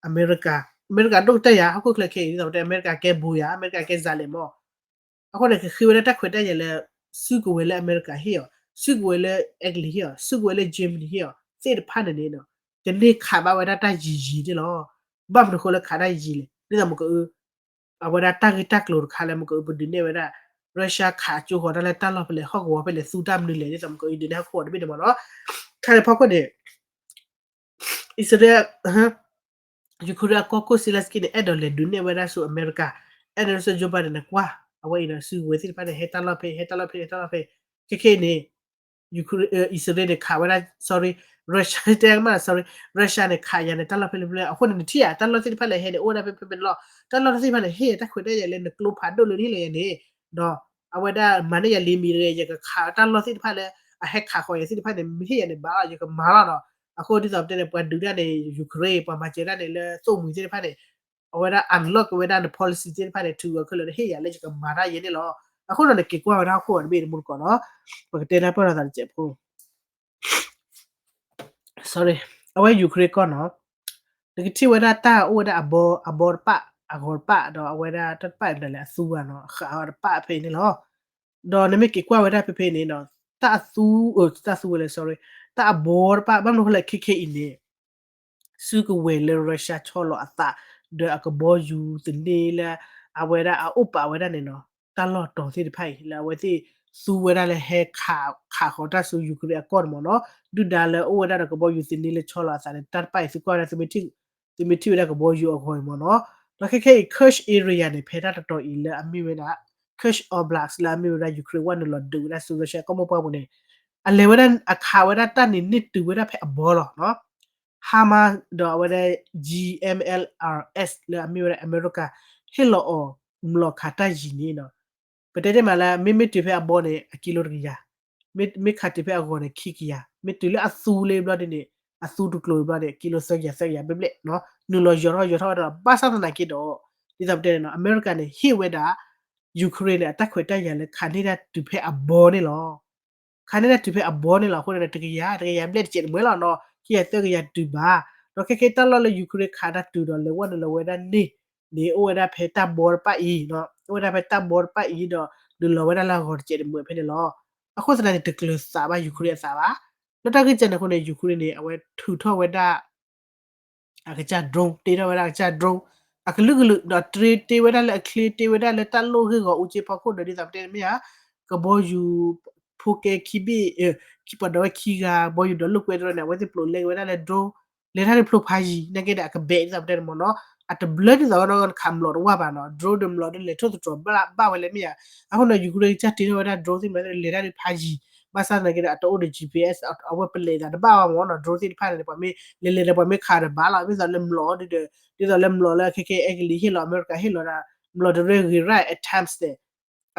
အမဲရကၤ, အမဲရကၤဒိၣ်ကတၢၢ်ယၤ ဟီၣ်ခိၣ်ချၢခဲအံၤ ဒ်သိးပတဲ အမဲရကၤကဲဘူးယၤ အမဲရကၤကဲစၤလဲၣ်မး အဃိန့ၣ် ကဃ့ဝဲဒၣ်တၢ်ခွဲးတၢ်ယာ်လၢ စုကဝဲၤလၢအမဲရကၤဟ့ၣ်အီၤ, စုကဝဲၤလၢအဲကလံးဟ့ၣ်အီၤ, စုကဝဲၤလၢ Germany ဟ့ၣ်အီၤ သ့ၣ်တဖၣ်န့ၣ်န့ၣ် ကန့ၢ်ခးဘၣ်ဝဲဒၣ်တၢ်ယံၤယံၤန့ၣ်လီၤ. ဘၣ်မနုၤဃိလၢခးတၢ်ယံၤလဲၣ်, ဒ်သိးမ့ၢ်ကအု အဝဲဒၣ်တၢ်ဂ့ၢ်တၢ်ကျိၤတခါလၢမ့ၢ်ကအု ပဒုးနဲၣ်ဝဲဒၣ် Russia ခးကၠိဃီၤတၢ်လၢတၢ်လီၢ်ဖဲလဲၣ် ဟီၣ်ကဝီၤဖဲလဲၣ် သူတၢ်မနုၤလဲၣ် ဒ်သိးမ့ၢ်ကအု ဒုးနဲၣ်ဟီၣ်ခိၣ်တဘ့ၣ်န့ၣ်မ့ၢ်နီၤ. ခါန့ၣ်ဖီခိၣ်န့ၣ် အံၣ်စရ့လး Ukraine အကီၢ်ခိၣ် Zelensky န့ၣ် အဲၣ်ဒိးလဲၤဒုးနဲၣ်ဝဲဒၣ်ဆူအမဲရကၤ, အဲၣ်ဒိးဆူ Joe Biden န့ၣ်ကွၢ်, အဝဲအံၤဒီးစုကဝဲၤသ့ၣ်တဖၣ်န့ၣ် ဟဲတၢ်လီၢ်ဖဲ ဟဲတၢ်လီၢ်ဖဲ ဟဲတၢ်လီၢ်ဖဲ, ခဲခဲအံၤန့ၣ် Ukraine အံၣ်စရ့လးန့ၣ် ခးဝဲဒၣ် sorry, Russia တဲမး sorry, Russia န့ၣ် ခးယၤန့ၣ် တၢ်လီၢ်ဖဲလဲၣ်ဖဲလဲၣ် အဃိန့ၣ် နထံၣ်ဧါ တၢ်လီၢ်သ့ၣ်တဖၣ်လၢဟဲန့ၣ် အိၣ်ဝဲဒၣ်ဖဲဖဲဖဲန့ၣ်လီၤ. တၢ်လီၢ်သ့ၣ်တဖၣ်န့ၣ် ဟ့ၣ်ယၤတၢ်ခွဲးတၢ်ယာ်လၢနကျိဖးဒိၣ်လၢနဟ့ၣ်လီၤယၤန့ၣ်, ဒီးအဝဲဒၣ်မၤန့ၢ်ယၤလံမံၤတဂ့ၤ ယကခးတၢ်လီၢ်သ့ၣ်တဖၣ်လၢ အဟဲခးဃီၤယၤသ့ၣ်တဖၣ်န့ၣ် မ့ၢ်ဟ့ၣ်ယၤန့ၣ်ဘၣ်လီၤ ယကမၤလီၤဒီး, အဃိဒ်သိးပတဲန့ၣ် ပှၤဒုးတၢ်န့ၣ် Ukraine ပှၤမၤစၢၤတၢ်န့ၣ် လၢသိၣ်မှံၤသ့ၣ်တဖၣ်န့ၣ် အဝဲဒၣ် unlock က့ၤဝဲဒၣ်န policy သ့ၣ်တဖၣ်န့ၣ် ထုးဂီၤခဲလၢာ်ဒီးဟ့ၣ်ယၤလၢယကမၤတၢ်ယဲန့ၣ်လီၤ. အဃိဒီးနက့ၤကွၢ်ဝဲဒၣ်ဟီၣ်ခိၣ်အီၤတဘ့ၣ်တမူတကိးနီၤ, ပကတဲနၢ်ပၢၢ်လိာ်သးတစဲးဖိ sorry, အဝဲ Ukraine ကီၢ်နီၤ, နကထံၣ်ဝဲဒၣ်တၢ်အိၣ်ဝဲဒၣ်အဘီ အဘီတပၣ် အဂီၤတပၣ် ဒီးအဝဲဒၣ်တၢ်တပၣ်အံၤမနုၤလဲၣ် အသူဘၣ်နီၤ အဃးအီၤတပၣ်ဖဲအံၤန့ၣ်လီၤ. ဒီးနမ့ၢ်က့ၤကွၢ်ဝဲဒၣ်ဖဲဖဲန့ၣ်နီၤ, တၢ်အသူ တၢ်သူဝဲလဲၣ် sorry, တၢ်အဘီတပၣ် ဘၣ်မနုၤဃိလဲၣ် ခဲခဲအံၤန့ၣ် စုကဝဲၤလၢ Russia ဆီလီၤအသး ဒီးအကဘီယူၤသန့လၢ အဝဲဒၣ်အအိၣ်ပာ်ဝဲဒၣ်န့ၣ်နီၤ, တၢ်လီၢ်တီၤသ့ၣ်တဖၣ်အံၤ လၢအဝဲသ့ၣ်သူဝဲဒၣ်လၢဟဲခး ခးဃီၤတၢ်ဆူ Ukraine အကီၢ်န့ၣ်မ့ၢ်နီၤ, ဒုၣ်ဒါလၢအိၣ်ဝဲဒၣ်ဒီးကဘီယူၤသန့လၢဆီလီၤအသးန့ၣ် တၢ်တပၣ်အံၤ သုကွၢ်ဝဲဒၣ် သုမ့ၢ်ထံၣ်ဝဲဒၣ်ကဘီယူၤအဂီၤအံၤမ့ၢ်နီၤ. ဒီးခဲခဲအံၤ Kursk area န့ၣ် ဖဲတၢ်တတီၤအံၤလၢအမ့ၢ်ဝဲဒၣ် Kursk Oblast လၢအမ့ၢ်ဝဲဒၣ် Ukraine ဝဲနုာ်လီၤဒုးဝဲဒၣ်ဆူ Russia ကီၢ်မိၢ်ပှၢ်ပူၤန့ၣ် အလဲၤဝဲဒၣ်အခးဝဲဒၣ်တၢ်န့ၣ် န့ၢ်တုၤဝဲဒၣ်ဖဲအဘီလီၤနီၤ. HIMARS ဒီးအဝဲဒၣ် G M L R S လၢအမ့ၢ်ဝဲဒၣ်အမဲရကၤ ဟ့ၣ်လီၤအီၤ မျိာ်ခးတၢ်ယံၤန့ၣ်နီၤ, ပတဲတ့ၢ်မးလၢ မ့မ့ၢ်တုၤဖဲအဘီန့ၣ် အကံလိတကယၤ, မ့မ့ၢ်ခးတုၤဖဲအဂီၤန့ၣ် ခံကယၤ, မ့ၢ်တုၤလၢအသူလၢဘျီဒ်န့ၣ် အသူတကျိၤဘျီန့ၣ် ကံလိသၢကယၤ သၢကယၤဘျဲၣ်ဘျဲၣ်နီၤ, နုာ်လီၤယီၤထီၣ်ယီၤထီၣ်ဝဲဒၣ် ဘၣ်ဆၣ်သနာ်က့ဒီး ဒ်သိးပတဲန့ၣ်နီၤ အမဲရကၤန့ၣ် ဟ့ၣ်ဝဲဒၣ် Ukraine န့ၣ် အတၢ်ခွဲးတၢ်ယာ်လၢခးန့ၢ်ဒၣ်တုၤဖဲအဘီန့ၣ်လီၤ. ခးန့ၢ်ဒၣ်တုၤဖဲအဘီန့ၣ်လီၤ. အဃိန့ၣ် တကယၤ တကယၤဘျဲၣ်တစဲးတမှဲလီၤနီၤ, ခံကယၤသၢကယၤတုၤဘၣ်. ဒီးခဲခဲတၢ်လီၢ်လၢ Ukraine ခးတၢ်တုၤဒီး လဲၤဝဲနုာ်လီၤဝဲဒၣ်န့ၣ်န့ၣ် အိၣ်ဝဲဒၣ်ဖဲတၢ်ဘီတပၣ်အံၤ, အိၣ်ဝဲဒၣ်ဖဲတၢ်ဘီတပၣ်အံၤဒီး နုာ်လီၤဝဲဒၣ်လၢအဂီၤတစဲးတမှဲဖဲန့ၣ်လီၤ. အဃိသတးန့ၣ် တကျၢၤသးဘၣ် Ukraine အသးဘၣ်. လၢတၢ်ဂ့ၢ်ကဲန့ၣ်အဃိန့ၣ် Ukraine န့ၣ် အဝဲထုးထီၣ်ဝဲဒၣ် အကစၢ် drone, တ့ထီၣ်ဝဲဒၣ်အကစၢ် drone အကလုာ်ကလုာ် ဒီးတ့တ့ဝဲဒၣ်လၢအချ့ တ့ဝဲဒၣ်လၢတၢ်လိၣ်ဂ့ၢ်ဂီၤအူကၠ့ဖီခိၣ်ဒီး ဒ်သိးပတဲန့ၣ်မ့ၢ်ဧါ, ကဘီယူၤ ဖိကဲခံဘ့ၣ်, ခံပှၤဒီးဝဲခံဂၤ ကဘီယူၤဒီးလိာ်ကွဲတရၢန့ၣ် အဝဲသ့ၣ်ပျိးလဲက့ၤဝဲဒၣ်လၢ drone, လဲၤတၢ်ဒုးဖျိဖးယံၤ နာ်က့ဒီးအကဘဲးဒ်သိးပတဲန့ၣ်မ့ၢ်နီၤ, အတဘျၢဒ်သိးဝဲနီၤ ခးမျိာ်တဝၢ်ဘၣ်နီၤ, drone ဒီးမျိာ်ဒီးလဲၤထိၣ်သတြီၤဘၣ်ဝဲလၢမ့ၢ်ဧါ. အဃိန့ၣ် Ukraine ကစၢ်တ့ထီၣ်ဝဲဒၣ် drone သ့ၣ်မ့ၢ်လဲၤတၢ်ဒုးဖးယံၤ, ဘၣ်ဆၣ်သနာ်က့ဒီး အတအိၣ်ဒီး G P S အဝဲပလဲၤသးတဘၣ်ဘၣ်မ့ၢ်နီၤ, drone သ့ၣ်တဖၣ်န့ၣ် ပှၤမ့ၢ်လဲၤလဲၤဒီးပှၤမ့ၢ်ခးဒီးဘၣ်လီၤ, ဒ်သိးလၢမျိာ်ဒ်ဒီး ဒ်သိးလၢမျိာ်လၢခဲခဲအဲကလံးဟ့ၣ်လီၤ အမဲရကၤဟ့ၣ်လီၤဒၣ် မျိာ်တရၢဂ့ၤရၣ် အ attempt န့ၣ်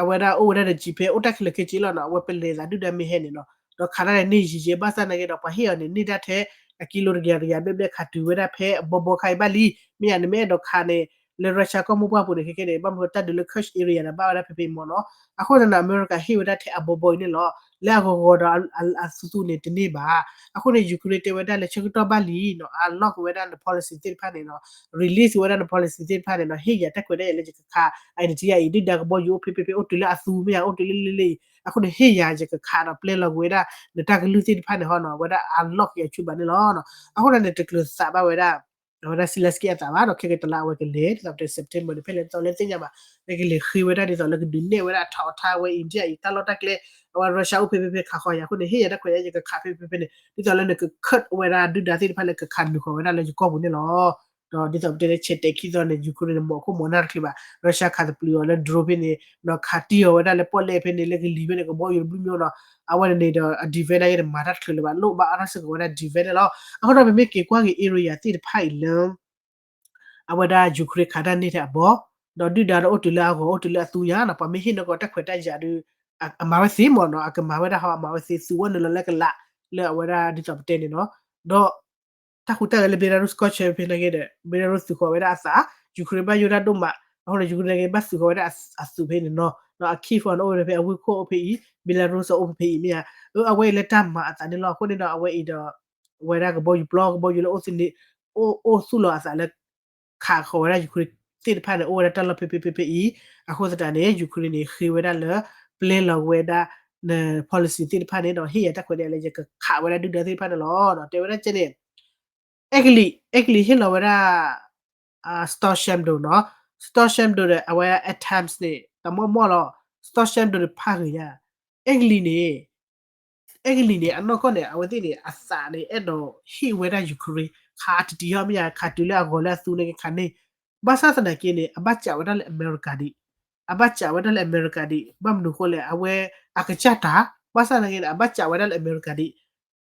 အဝဲဒၣ်အိၣ်ဝဲဒၣ်ဒီး G P S အိၣ်တၢ်ခဲလၢာ်ခဲဆ့လီၤနီၤ, အဝဲပလဲၤသးဒုၣ်ဒါမ့ၢ်ဟဲန့ၣ်နီၤ, ဒီးခးတၢ်န့ၣ်န့ၢ်ယံၤယဲ ဘၣ်ဆၣ်သနာ်က့ဒီး ပှၤဟ့ၣ်အီၤန့ၣ် န့ၢ်ဒၣ်ထဲအကံလိတကယၤတကယၤဘျဲၣ်ဘျဲၣ် ခးတုၤဝဲဒၣ်ဖဲအဘီဘီခါအံၤဘၣ်လံ, မ့ၢ်ယၤန့ၣ်မ့ၢ်အဲၣ်ဒိးခးန့ၣ် လၢ Russia ကီၢ်မိၢ်ပှၢ်ပူၤန့ၣ် ခဲခဲန့ၣ် ဘၣ်မနုၤတၢ်ဒုးလၢ Kursk area န့ၣ် ဘၣ်ဝဲဒၣ်ဖဲဖဲမ့ၢ်နီၤ, အဃိသတးန့ၣ် အမဲရကၤဟ့ၣ်ဝဲဒၣ်ထဲအဘီဘီအံၤန့ၣ်လီၤ, လၢအဂီၤဂီၤဒီးအသူသူန့ၣ်တန့ၢ်ဘၣ်. အဃိန့ၣ် Ukraine တဲဝဲဒၣ်လၢဆၢကတီၢ်ဘၣ်လံနီၤ, unlock ဝဲဒၣ်န policy သ့ၣ်တဖၣ်န့ၣ်နီၤ, release ဝဲဒၣ်န policy သ့ၣ်တဖၣ်န့ၣ်နီၤ, ဟ့ၣ်ယၤတၢ်ခွဲးတၢ်ယာ်လၢယကခး အံၤန့ၣ် ထံအံၤ ဒုၣ်ဒါကဘီယူၤအိၣ်ဖဲဖဲဖဲ အိၣ်တုၤလၢအသူမ့ၢ်ဧါ အိၣ်တုၤလၢလၢလၢအံၤ, အဃိန့ၣ် ဟ့ၣ်ယၤယကခးဒီးပျဲလီၤကွံာ်ဝဲဒၣ် နတၢ်ကလုၢ်သ့ၣ်တဖၣ်န့ၣ်ဟီနီၤ, အဝဲဒၣ် unlock ယၤဆူဘၣ်န့ၣ်လီၤ. အဃိန့ၣ်န့ၣ် တကျၢၤသးဘၣ်ဝဲဒၣ် အဝဲဒၣ် Zelensky အသးဘၣ်ဒီး ခဲကတလါအဝဲကလဲၤ ဒ်သိးပတဲ September န့ၣ် ဖဲလဲၣ်ဒ်သိးလၢသ့ၣ်ညါဘၣ်, ကလဲၤဃ့ဝဲဒၣ်ဒ်သိးလၢကဒုးနဲၣ်ဝဲဒၣ်အထီးအထါဝဲ India အံၤ တၢ်လီၢ်တၢ်ကျဲ, အဝဲ Russia အိၣ်ဖဲဖဲဖဲခးဃီယၤအဃိန့ၣ် ဟ့ၣ်ယၤတၢ်ခွဲးယၤ ယကခးဖဲဖဲဖဲန့ၣ် ဒ်သိးလၢနက cut ဝဲဒၣ်ဒုၣ်ဒါသ့ၣ်တဖၣ်လၢကခးနုာ်ဃီၤဝဲဒၣ်လၢယကီၢ်ပူၤန့ၣ်လီၤ. ဒီးဒ်သိးပတဲန့ၣ် ဆဲးတဲာ်ခံသီန့ၣ် Ukraine န့ၣ် မီၤခိၣ်မီၤနၢ်တချုးဘၣ်, Russia ခးသပျုးအီၤလၢ drone ဖဲန့ၣ် ဒီးခးတံၢ်အီၤဝဲဒၣ်လၢပီၣ်လဲၣ်ဖဲန့ၣ် လၢကလံၤဖဲန့ၣ် ကဘီယူၤတဘျုးမံနီၤ, အဝဲန့ၣ်န့ၣ်ဒီး အ defense န့ၣ် မၤတၢ်တချုးလၢၤဘၣ်, လိၣ်ဘၣ်အါထီၣ်စ့ၢ်ကီးဝဲဒၣ် defense န့ၣ်လီၤ. အဃိဒီး ပမ့ၢ်က့ၤကွၢ်က့ၤ area သ့ၣ်တဖၣ်အံၤလၢ အဝဲဒၣ် Ukraine ခးတၢ်န့ၢ်ထဲအဘီ, ဒီးဒုၣ်ဒါဒီးအိၣ်တုၤလၢအဂီၤ အိၣ်တုၤလၢအသူညါနီၤ, ပှၤမ့ၢ်ဟ့ၣ်နီၤကီးတၢ်ခွဲးတၢ်ယာ်ဒီး အမၤဝဲသ့မ့ၢ်နီၤ, အကမၤဝဲဒၣ်ဟီ အမၤဝဲသ့ သူဝဲနုာ်လီၤလၢကလး လၢအဝဲဒၣ်ဒ်သိးပတဲန့ၣ်နီၤ, ဒီး တၢ်ဟူးတၢ်ဂဲၤလၢ Belarus ကီၢ်ဆၢဖဲန့ၣ်က့ဒီး Belarus သုးဃီၤဝဲဒၣ်အသး, Ukraine ဘၣ်ယိၣ်တၢ်ဒိၣ်မး, အဃိန့ၣ် Ukraine န့ၣ်က့ဘၣ်သုးဃီၤဝဲဒၣ်အသုးဖဲန့ၣ်နီၤ, အ Kyiv အီၤန့ၣ်အိၣ်ဝဲဖဲ အဝ့ၢ်ခိၣ်အိၣ်ဖဲအံၤ, Belarus အိၣ်ဖဲဖဲအံၤမ့ၢ်ဧါ, အ အဝဲအံၤလၢတၢ်မၤအသးန့ၣ်လီၤ. အဃိန့ၣ်ဒီး အဝဲအံၤဒီး ဝဲဒၣ်ကဘီယူၤပျီ ကဘီယူၤလၢအိၣ်သန့ၣ် အိၣ်အိၣ်သူၣ်လီၤအသးလၢ ခးဃီၤဝဲဒၣ် Ukraine သ့ၣ်တဖၣ်န့ၣ် အိၣ်ဝဲဒၣ်တၢ်လီၢ်ဖဲဖဲဖဲဖဲအံၤ, အဃိသတးန့ၣ် Ukraine န့ၣ် ဃ့ဝဲဒၣ်လၢ ပျဲလီၤဝဲဒၣ် န policy သ့ၣ်တဖၣ်န့ၣ်ဒီး ဟ့ၣ်ယၤတၢ်ခွဲးတၢ်ယာ်လၢယကခးဝဲဒၣ်ဒုၣ်ဒါသ့ၣ်တဖၣ်န့ၣ်လီၤ. တဲဝဲဒၣ်ကဲန့ၣ် အဲကလံး အဲကလံးဟ့ၣ်လီၤဝဲဒၣ် Storm Shadow နီၤ, Storm Shadow ဒီး အဝဲဒၣ် ATACMS န့ၣ် တမီၢ်မီၢ်လီၤ, Storm Shadow ဒီးဖးဂ့ၤညါ, အဲကလံးန့ၣ် အဲကလံးန့ၣ် အနီၢ်ကီၢ်န့ၣ် အဝဲသ့ၣ်န့ၣ် အသးန့ၣ် အဲၣ်ဒိးဟ့ၣ်ဝဲဒၣ် Ukraine ခးတတံၤဟီမ့ၢ်ဧါ, ခးတုၤလၢအဂီၤလၢအသူန့ၣ်က့ခးန့ၢ်, ဘၣ်ဆၣ်သနာ်က့န့ၣ် အဘၣ်စးဝဲဒၣ်လၢအမဲရကၤဒံး, အဘၣ်စးဝဲဒၣ်လၢအမဲရကၤဒံး, ဘၣ်မနုၤအဃိလဲၣ် အဝဲအကစၢ်တၢ်, ဘၣ်ဆၣ်သနာ်က့န့ၣ် အဘၣ်စးဝဲဒၣ်လၢအမဲရကၤဒံး,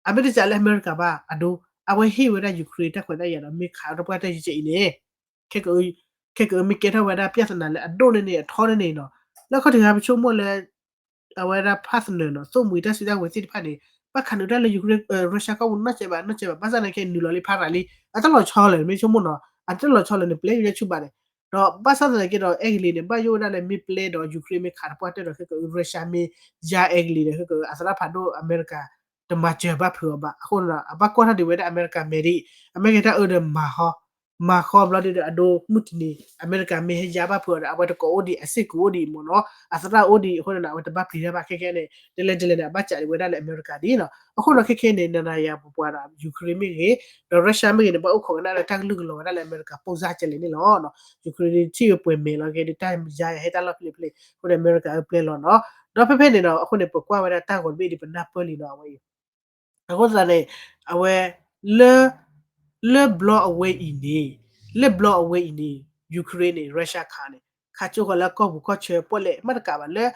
အမ့ၢ်တစးလၢအမဲရကၤဘၣ် အဒိ, အဝဲဟ့ၣ်ဝဲဒၣ် Ukraine တၢ်ခွဲးတၢ်ယာ်ဒီး မ့ၢ်ခးတပှၢ်တၢၢ်ယဲၢ်အံၤန့ၣ် ခဲက ခဲကအုမ့ၢ်ကဲထီၣ်ဝဲဒၣ် ပြဿနာ လၢအဒိၣ်န့ၢ်န့ၣ် အထီန့ၢ်န့ၣ်နီၤ, လၢခီၣ်ထံးဂၤပဆိကမိၣ်လၢ အဝဲဒၣ် partner နီၤ, သိၣ်မှံၤတၢ်စုတၢ်ဝဲၤသ့ၣ်တဖၣ်န့ၣ် ဘၣ်ခးနုာ်တၢ်လၢ Ukraine, Russia ကီၢ်ပူၤနီၢ်ကဲဘၣ် နီၢ်ကဲဘၣ်, ဘၣ်ဆၣ်သနာ်က့နုာ်လီၤလံဖးရၤလံ, အတလီၤဆီလၢၤ မ့ၢ်ဆိကမိၣ်နီၤ, အတလီၤဆီလၢၤန့ၣ် ပျဲယိယဲဆူၣ်ဘၣ်န့ၣ်, ဒီးဘၣ်ဆၣ်သနာ်က့ဒီး အဲကလံးန့ၣ် ဘၣ်ယိၣ်ဝဲဒၣ်လၢမ့ၢ်ပျဲဒီး Ukraine မ့ၢ်ခးတပှၢ်တၢၢ်ဒီး ခဲကအု Russia မ့ၢ်ယါအဲကလံးဒီး ခဲကအု အသရၣ်ဖးဒိၣ်အမဲရကၤ တမၤစၢၤဘၣ်ဖုးအီၤဘၣ်, အဃိန့ၣ်ဒီး အဘၣ်ကွၢ်ထီၣ်ဒံးဝဲဒၣ်အမဲရကၤမဲာ်ဒံး, အမ့ၢ်ကဲတၢ်အၢဒီးမၤဟီ မၤဃီဘျီဒ်ဒီး အဒိမုၢ်တနံၤ အမဲရကၤမ့ၢ်ဟဲယါဘၣ်ဖုးအီၤဒီး အဝဲတကိးအိၣ်ဒံး အစ့ၢ်ကီးအိၣ်ဒံးမ့ၢ်နီၤ, အသရၣ်အိၣ်ဒံးအဃိန့ၣ်ဒီး အဝဲတဘၣ်ပျံၤတၢ်ဘၣ် ခဲကဲန့ၣ် တဲလဲၣ်တဲလဲၣ်န့ၣ် အဘၣ်စးဒံးဝဲဒၣ်လၢအမဲရကၤဒံးနီၤ, အဃိဒီးခဲခဲန့ၣ် နၤနၤယၤပပှၤဒီး Ukraine မ့ၢ်ဂ့ၤ, ဒီး Russia မ့ၢ်ဂ့ၤန့ၣ် ဘၣ်အိၣ်ခိးကနၣ်လၢတၢ်ကလုၢ်ကလီၤဝဲဒၣ်လၢအမဲရကၤပိၢ်စၢ်ကဲလဲၣ်န့ၣ်လီၤ, Ukraine ထံၣ်ဝဲပှဲၤမဲာ်လီၤကဲဒီး တၢ်ယါဟဲတၢ်လီၢ်ဖျဲၣ်ဖျဲၣ်, အဃိန့ၣ် အမဲရကၤအၢပျဲလီၤနီၤ, ဒီးဖဲဖဲန့ၣ်ဒီး အဃိန့ၣ် ပကွၢ်ဝဲဒၣ်တၢ်ဂီၤတဘ့ၣ်ဒံး ပနၢ်ပၢၢ်လံနီၤ အဝဲအံၤ အဃိသတးန့ၣ် အဝဲ လၢ လၢဘျီအဝဲအံၤန့ၣ်, လၢဘျီအဝဲအံၤန့ၣ် Ukraine န့ၣ် Russia ခးန့ၣ် ခးကၠိဃီၤလၢအကီၢ်ပူၤကီၢ်ဆၢပီၣ်လဲၣ် မ့ၢ်တကးဘၣ်လၢ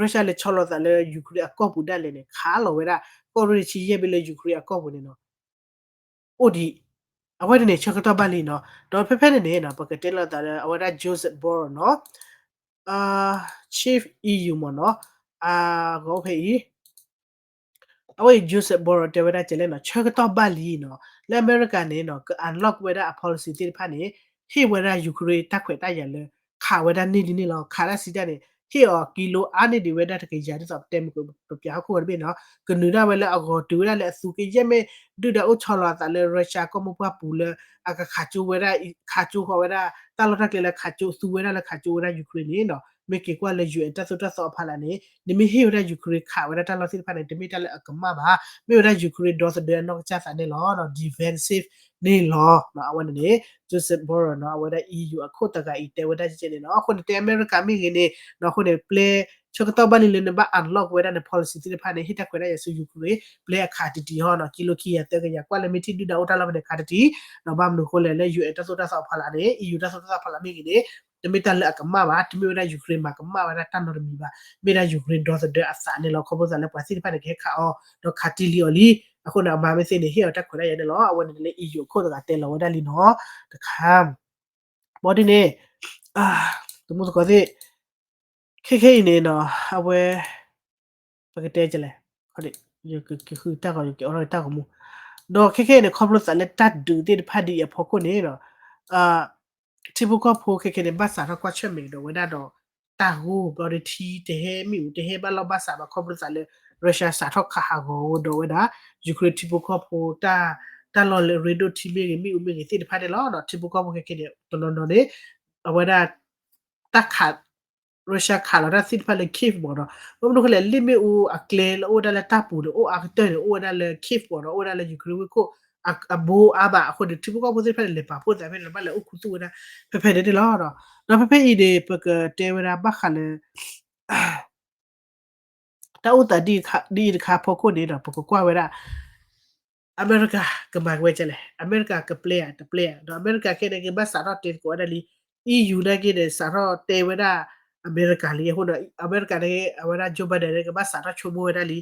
Russia လဲၤဆီလီၤသးလၢ Ukraine အကီၢ်ပူၤဒၣ်လဲာ်န့ၣ် ခးလီၤဝဲဒၣ် ကီၢ်ရ့ၣ်တဆံယဲၢ်ဘ့ၣ်လၢ Ukraine အကီၢ်ပူၤန့ၣ်နီၤ အိၣ်ဒံး, အဝဲန့ၣ်န့ၣ် ဆၢကတီၢ်ဘၣ်လံနီၤ, ဒီးဖဲဖဲန့ၣ်န့ၣ်နီၤ ပကတဲလိာ်သးလၢ အဝဲဒၣ် Josep Borrell နီၤ, Chief E U မ့ၢ်နီၤ, အဂီၤအိၣ်ဖဲအံၤ အဝဲအံၤ Josep Borrell တဲဝဲဒၣ်ကဲလဲၣ်နီၤ, ဆၢကတီၢ်ဘၣ်လံနီၤ, လၢအမဲရကၤန့ၣ်နီၤ က unlock ဝဲဒၣ်အ policy သ့ၣ်တဖၣ်န့ၣ် ဟ့ၣ်ဝဲဒၣ် Ukraine တၢ်ခွဲးတၢ်ယာ်လၢ ခးဝဲဒၣ်န့ၢ်ဒ်န့ၣ်လီၤ, ခးတၢ်စံးတၢ်န့ၣ် ဟ့ၣ်အီၤကံလိအါန့ၢ်ဒံးဝဲဒၣ်တကယၤ ဒ်သိးပတဲမုၢ်ကပျးဟီၣ်ခိၣ်ဝဲတဘ့ၣ်နီၤ, ကနုာ်ဒၣ်ဝဲလၢအဂီၤတုၤဝဲဒၣ်လၢအသူက့ယဲၢ်မ့ၢ် ဒုၣ်ဒါအိၣ်ဆီလီၤအသးလၢ Russia ကီၢ်မိၢ်ပှၢ်ပူၤလၢ အကခးကၠိဝဲဒၣ် ခးကၠိဃီၤဝဲဒၣ် တၢ်လီၢ်တၢ်ကျဲလၢခးကၠိ သူဝဲဒၣ်လၢခးကၠိဝဲဒၣ် Ukraine န့ၣ်နီၤ, မ့ၢ်က့ၤကွၢ်လၢ UN တၢ်သိၣ်တၢ်သီအဖီလာ်န့ၣ် နမ့ၢ်ဟ့ၣ်ဝဲဒၣ် Ukraine ခးဝဲဒၣ်တၢ်လီၢ်သ့ၣ်တဖၣ်န့ၣ် တမ့ၢ်တၢ်လၢအကမၣ်ဘၣ်, မ့ၢ်ဝဲဒၣ် Ukraine ဒီသဒၢအနီၢ်ကစၢ်သးန့ၣ်လီၤ, defensive န့ၣ်လီၤ, အဝဲန့ၣ်န့ၣ် Josep Borrell နီၤ အဝဲဒၣ် EU အခိၣ်သဂၤအံၤတဲဝဲဒၣ်ကဲန့ၣ်နီၤ, အဃိန့ၣ်တဲအမဲရကၤမ့ၢ်ဂ့ၤန့ၣ် အဃိန့ၣ် ပျဲ ဆၢကတီၢ်ဘၣ်လံလၢနဘၣ် unlock ဝဲဒၣ်န policy သ့ၣ်တဖၣ်န့ၣ် ဟ့ၣ်တၢ်ခွဲးတၢ်ယာ်ဆူ Ukraine ပျဲအခးတံၢ်တံၢ်ဟီနီၤ, ကံလိခံကယၤသၢကယၤ ကွၢ်လၢမ့ၢ်ထံၣ်ဒုၣ်ဒါအိၣ်တၢ်လီၢ်ဖဲန့ၣ်ခးတံၢ်တံၢ်, ဒီးဘၣ်မနုၤအဃိလဲၣ် လၢ UN တၢ်သိၣ်တၢ်သီအဖီလာ်န့ၣ် EU တၢ်သိၣ်တၢ်သီအဖီလာ်မ့ၢ်ဂ့ၤန့ၣ် တမ့ၢ်တၢ်လၢအကမၣ်ဘၣ်, တမ့ၢ်ဝဲဒၣ် Ukraine မၤကမၣ်ဝဲဒၣ်တၢ်နီတမံၤဘၣ်, မ့ၢ်ဒၣ် Ukraine ဒီသဒၢအသးန့ၣ်လီၤ, ခီဖျိသးလၢပှၤသ့ၣ်တဖၣ်န့ၣ် ကဟဲခးအီၤ ဒီးခးတံၢ်လံအီၤလံ, အဃိန့ၣ် အမၤမ့ၢ်သ့န့ၣ် ဟ့ၣ်အီၤတၢ်ခွဲးတၢ်ယာ်န့ၣ်လီၤ, အဝဲန့ၣ်လၢ EU အခိၣ်သဂၤတဲလီၤဝဲဒၣ်လံနီၤ, တခါ ဘီဒ်န့ၣ် တမူသကိးသ့ၣ် ခဲခဲအံၤန့ၣ်နီၤ အဝဲ ပကတဲကလဲၣ်, ယကဟုတၢ်ဂီၤ ယကအိးထီၣ်တၢ်ဂီၤမူ, ဒီးခဲခဲအံၤန့ၣ် ခီဖျိသးလၢတၢ်ဒုးသ့ၣ်တဖၣ်ဒ်အံၤအဖီခိၣ်န့ၣ်နီၤ ထံဖိကီၢ်ဖိခဲခဲန့ၣ် ဘၣ်စးထီၣ်ကွၢ်ဆၢၣ်မဲာ်ဒီးဝဲဒၣ်ဒီး တၢ်ဂိၢ်ဘျီဒီးထံတဟဲမ့ၣ်အူတဟဲဘၣ်လီၢ်ဘၣ်စးဘၣ် ခီဖျိသးလၢ Russia စးထီၣ်ခးဟးဂီၤဒီးဝဲဒၣ် Ukraine ထံဖိကီၢ်ဖိ တၢ်လီၢ်လၢအရ့ဒိၣ်ထံမ့ၢ်ဂ့ၤ မ့ၣ်အူမ့ၢ်ဂ့ၤသ့ၣ်တဖၣ်န့ၣ်လီၤ. ထံဖိကီၢ်ဖိခဲခဲန့ၣ် တနီၤနီၤန့ၣ် အဝဲဒၣ် တၢ်ခး Russia ခးလီၤတၢ်သ့ၣ်တဖၣ်လၢ Kyiv မ့ၢ်နီၤ, ဘၣ်မနုၤဃိလဲၣ် လ့ၣ်မ့ၣ်အူအကျဲလၢအိၣ်ဝဲဒၣ်လၢတၢ်ပူၤန့ၣ် အိၣ်အါကတၢၢ်န့ၣ် အိၣ်ဝဲဒၣ်လၢ Kyiv မ့ၢ်နီၤ, အိၣ်ဝဲဒၣ်လၢ Ukraine ဝ့ၢ်ခိၣ် အဘိအါဘၣ်အဃိန့ၣ် ထံဖိကီၢ်ဖိသ့ၣ်တဖၣ်န့ၣ် လဲၤပာ်ဖှိၣ်သးဖဲန့ၣ် ဘၣ်လဲၤအိၣ်ခူသူၣ်ဝဲဒၣ် ဖဲဖဲန့ၣ်န့ၣ်လီၤ. ဒီးဖဲဖဲအံၤန့ၣ် ပကတဲဝဲဒၣ်ဘၣ်ဃးလၢ တၢ်အိၣ်သးဒ်အံၤတခါအဖီခိၣ်န့ၣ်ဒီး ပကကွၢ်ဝဲဒၣ် အမဲရကၤကမၤက့ၤဝဲဒ်လဲၣ်, အမဲရကၤကပျဲဧါ တပျဲဧါ, ဒီးအမဲရကၤခဲအံၤန့ၣ် ကဘၣ်စးထီၣ်တဲသကိးဝဲဒၣ်လံ, အံၣ်ယူၣ် နာ်က့န့ၣ် စးထီၣ်တဲဝဲဒၣ်အမဲရကၤလံအဃိဒီး အမဲရကၤန့ၣ် အဝဲဒၣ် Joe Biden န့ၣ် ကဘၣ်စးထီၣ်ဆိကမိၣ်ဝဲဒၣ်လံ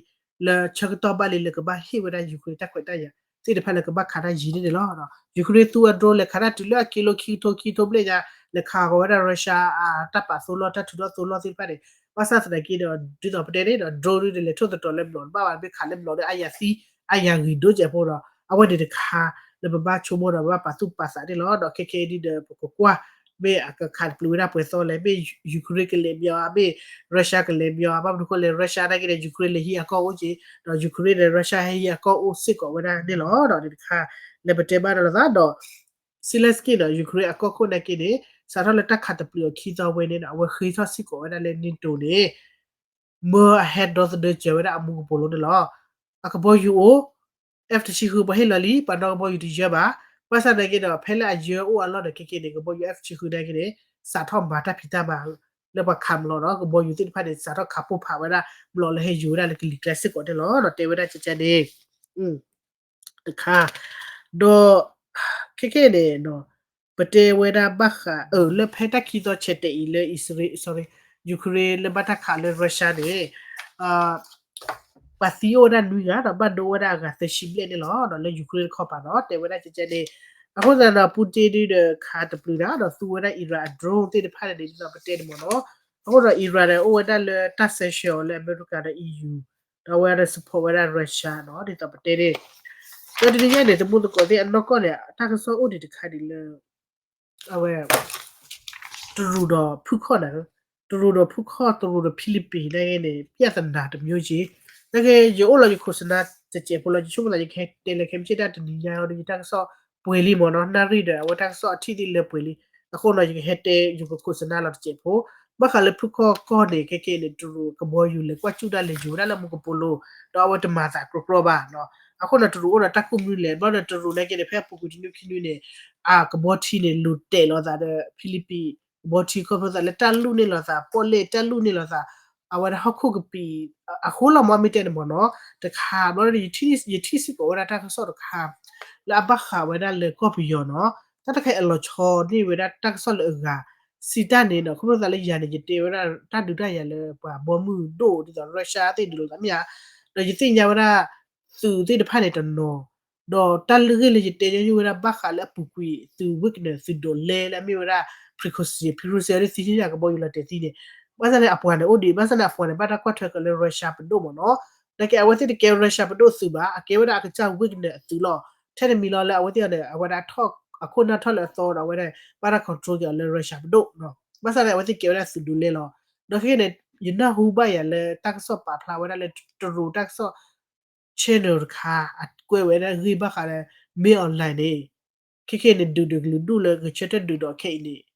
လၢဆၢကတီၢ်ဘၣ်လံလၢကဘၣ်ဟ့ၣ်ဝဲဒၣ် Ukraine တၢ်ခွဲးတၢ်ယာ်သ့ၣ်တဖၣ်လၢကဘၣ်ခးတၢ်ယံၤန့ၣ်န့ၣ်လီၤ. Ukraine သူအ drone လဲၤခးတၢ်တုၤလၢအကံလိခံကထိ ခံကထိဘျဲၣ်ညါ လဲၤခးဃီၤဝဲဒၣ် Russia အတၢ်ပာ်သိလီၢ် တၢ်ထုးထီၣ်သိလီၢ်သ့ၣ်တဖၣ်န့ၣ် ဘၣ်ဆၣ်သနာ်က့ဒီး ဒ်သိးပတဲန့ၣ်ဒီး drone ဒ်န့ၣ် လဲၤထိၣ်သတြီၤလၢမျိာ်တဘၣ်ဘၣ် မ့ၢ်ခးလၢမျိာ်ဒီး အါယၤသံ အါယၤဂံၢ်ဒိၣ်ကဲးဖိဒီး အဝဲန့ၣ်တခါ လၢပဘၣ်ဆိကမိၣ်ဒီး ပဘၣ်ပာ်သူၣ်ပာ်သးန့ၣ်လီၤ. ဒီးခဲခဲအံၤဒ်ဒီး ပကကွၢ် မ့ၢ်အကခးတပျုာ်ဝဲဒၣ်ပှဲၤသီလဲၣ်, မ့ၢ် Ukraine ကလဲၤမ့ၢ်ဧါ, မ့ၢ် Russia ကလဲၤမ့ၢ်ဧါ, ဘၣ်မနုၤအဃိလဲၣ် Russia နာ်က့န့ၣ် Ukraine လဲၤဟံးအကီၢ်အိၣ်က့ၤ, ဒီး Ukraine န့ၣ် Russia ဟဲဟံးအကီၢ်အိၣ်စ့ၢ်ကီးဝဲဒၣ်န့ၣ်လီၤ. ဒီးန့ၣ်တခါ လၢပတဲဘၣ်ဒီးလိာ်သးဒီး Zelensky ဒီး Ukraine အကီၢ်ခိၣ်နာ်က့န့ၣ် စးထီၣ်လၢတၢ်ခးတပျုာ်အခံသီဝဲန့ၣ်ဒီး အဝဲဃ့ထီၣ်စ့ၢ်ကီးဝဲဒၣ်လၢ NATO န့ၣ် မၢအဟဲဒီသဒၢစၢၤဝဲဒၣ်အမူကပိာ်လိၤန့ၣ်လီၤ. အကဘီယူၤအိၣ် F တဆံဃု ပှၤဟ့ၣ်လီၤလံ ပှၤနီၣ်ကဘီယူၤတယၢဘၣ်. ဘၣ်ဆၣ်သနာ်က့ဒီး ဖဲလၢအယၢအိၣ်အလီၢ်ဒီး ခဲကနံၣ်န့ၣ် ကဘီယူၤ F တဆံဃု နာ်က့န့ၣ် စးထီၣ်မၤတၢ်ဖံးတၢ်မၤ လၢပှၤခးမျိာ်ဒီး ကဘီယူၤသ့ၣ်တဖၣ်န့ၣ် စးထီၣ်ခးပိၢ်ဖးဝဲဒၣ်မျိာ်လၢဟဲယိၤဝဲဒၣ်လၢကလံၤကျါစ့ၢ်ကီးန့ၣ်လီၤ. ဒီးတဲဝဲဒၣ်ကကန့ၣ် တခါ ဒီး ခဲကနံၣ်န့ၣ် ပတဲဝဲဒၣ်ဘၣ်ဃး အၢ လၢဖဲတၢ်ခံသီဆဲးတဲာ်အံၤလၢ Israel, sorry, Ukraine လၢဘၣ်တၢ်ခးလၢ Russia န့ၣ် ပှၤသံအိၣ်ဝဲဒၣ်နွံဂၤ ဒီးဘၣ်ဒိဝဲဒၣ်အဂၤသၢဆံဘျဲၣ်န့ၣ်လီၤ. ဒီးလၢ Ukraine တခီပၤဒီး တဲဝဲဒၣ်ကကန့ၣ် အဃိသတးဒီး Putin ဒုဒီးခးတပျုာ်တၢ် ဒီးသူဝဲဒၣ် Iran အ drone သ့ၣ်တဖၣ်န့ၣ် ဒ်သိးပတဲန့ၣ်မ့ၢ်နီၤ. အဃိဒီး Iran န့ၣ် အိၣ်ဝဲဒၣ်လၢတၢ် sanction အီၤလၢအမဲရကၤဒီး EU ဒီးအဝဲဒၣ် support ဝဲဒၣ် Russia နီၤ ဒ်သိးပတဲန့ၣ် ဒီးတနံၤညါန့ၣ် တမူသကိးသ့ၣ်အနီၢ်ကီၢ်န့ၣ် တၢ်ကစီၣ်အိၣ်ဒံးတခါဒ်လၢ အဝဲ တရူးဒီးဖုခီၣ်နၤ, တရူးဒီးဖုခီၣ် တရူးဒီး Philippines နာ်က့န့ၣ် ပြဿနာတစ်မျိုးက့ နာ်က့ ယအိၣ်လီၤယခိၣ်စနါတစဲးဖိလီၤ ယဆိကမိၣ်သး ယကဟဲတဲလၢခဲမုၢ်ဆ့ၣ်တၢ်တနံၤညါဒီး ယတၢ်ကစီၣ်ပှဲၤလံမ့ၢ်နီၤ နၣ်ရံၣ်ဒီး အဝဲတၢ်ကစီၣ်အထံၣ်သ့ၣ်လၢပှဲၤလံ, အဃိနီၤ ယကဟဲတဲ ယကခိၣ်စနါလီၤတစဲးဖိ, ဘၣ်ဃးလၢဖုခီၣ်ကီၢ်န့ၣ် ခဲကနံၣ်န့ၣ် တရူးကဘီယူၤလဲၤကွၢ်စူၣ်တၢ်လဲၤယိၤဝဲဒၣ်လၢမူကပိာ်လိၤ, ဒီးအဝဲတမၤသးကြီကြီဘၣ်နီၤ, အဃိနီၤ တရူးအိၣ်ဒီးတၢ်ကူၣ်မနုၤလဲၣ် ဘျီဒီးတရူးနာ်က့န့ၣ် ဖဲအပူၤကွံာ်တနွံခံနွံန့ၣ် အကဘီထံန့ၣ် လူၤတဲာ်လိာ်သးဒီး Philippines ကဘီထံ ခီဖျိသးလၢတၢ်လူၢ်န့ၢ်လိာ်သး ပီၣ်လဲၣ်တၢ်လူၢ်န့ၢ်လိာ်သး အဝဲဒၣ်ဟီၣ်ခိၣ်ကပံာ် အဃိလီၤမ့ၢ်မ့ၢ်တဲန့ၣ်မ့ၢ်နီၤ, တခါဘျီဒီး ယထံၣ်စ့ၢ်ကီးဝဲဒၣ်တၢ်ကစီၣ်တခါ လၢအဘၣ်ဃးဝဲဒၣ်လၢကီၢ်ပယီၤနီၤ, တၢ်တခါအံၤအလီၤဆီန့ၢ်ဝဲဒၣ်တၢ်ကစီၣ်လၢအဂၤ, စံးတၢ်န့ၣ်နီၤ ခီဖျိသးလၢယၤန့ၣ် ယတဲဝဲဒၣ်တၢ်ဒုးတၢ်ယၤလၢပှၤဘီမုၢ်ဒိၣ် ဒ်သိး Russia သ့ၣ်ဒုးလိာ်သးမ့ၢ်ဧါ, ဒီးယသ့ၣ်ညါဝဲဒၣ် သုးသ့ၣ်တဖၣ်န့ၣ်တနီၤ, ဒီးတၢ်လၢဂ့ၢ်လၢယတဲညီနုၢ်ဝဲဒၣ်ဘၣ်ဃးလၢအပူၤကွံာ် သုး Wagner သုးဒိးလဲလၢအမ့ၢ်ဝဲဒၣ် Prigozhin, Prigozhin ဒ်သံညါကဘီယူၤလီၤတဲာ်သံန့ၣ်, ဘၣ်ဆၣ်န့ၣ် အပှၤန့ၣ်အိၣ်ဒံး ဘၣ်ဆၣ်န့ၣ် အပှၤန့ၣ် ဘၣ်တၢ်ကွၢ်ထွဲက့ၤလၢ Russia ပဒိၣ်မ့ၢ်နီၤ, နာ်က့အဝဲသ့ၣ်တကဲ Russia ပဒိၣ်သုးဘၣ် အကဲဝဲဒၣ်အကစၢ် Wagner အသုးလီၤ, ထဲတမံၤလီၤလၢအဝဲသ့ၣ်န့ၣ် အဝဲဒၣ်ထီၣ်အခိၣ်နၢ်ထီၣ်လၢအသီဒီး အဝဲဒၣ်ဘၣ်တၢ် control က့ၤအီၤလၢ Russia ပဒိၣ်, ဘၣ်ဆၣ်န့ၣ် အဝဲသ့ၣ်ကဲဝဲဒၣ်သုးဒိးလဲလီၤ, ဒီးခဲကနံၣ်န့ၣ် ယနၢ်ဟူဘၣ်ယၤလၢတၢ်ကစီၣ်ပာ်ဖျါဝဲဒၣ်လၢတရူးတၢ်ကစီၣ် channel တခါ အကွဲးဝဲဒၣ်ဂ့ၢ်ဘၣ်ဃးလၢ မင်းအောင်လှိုင် န့ၣ် ခဲကနံၣ်န့ၣ် ဒုးဒီးကလုာ်ဒူၣ်လၢဂဲၤဆၢထၢၣ်ဒုးဒီးခဲအံၤန့ၣ်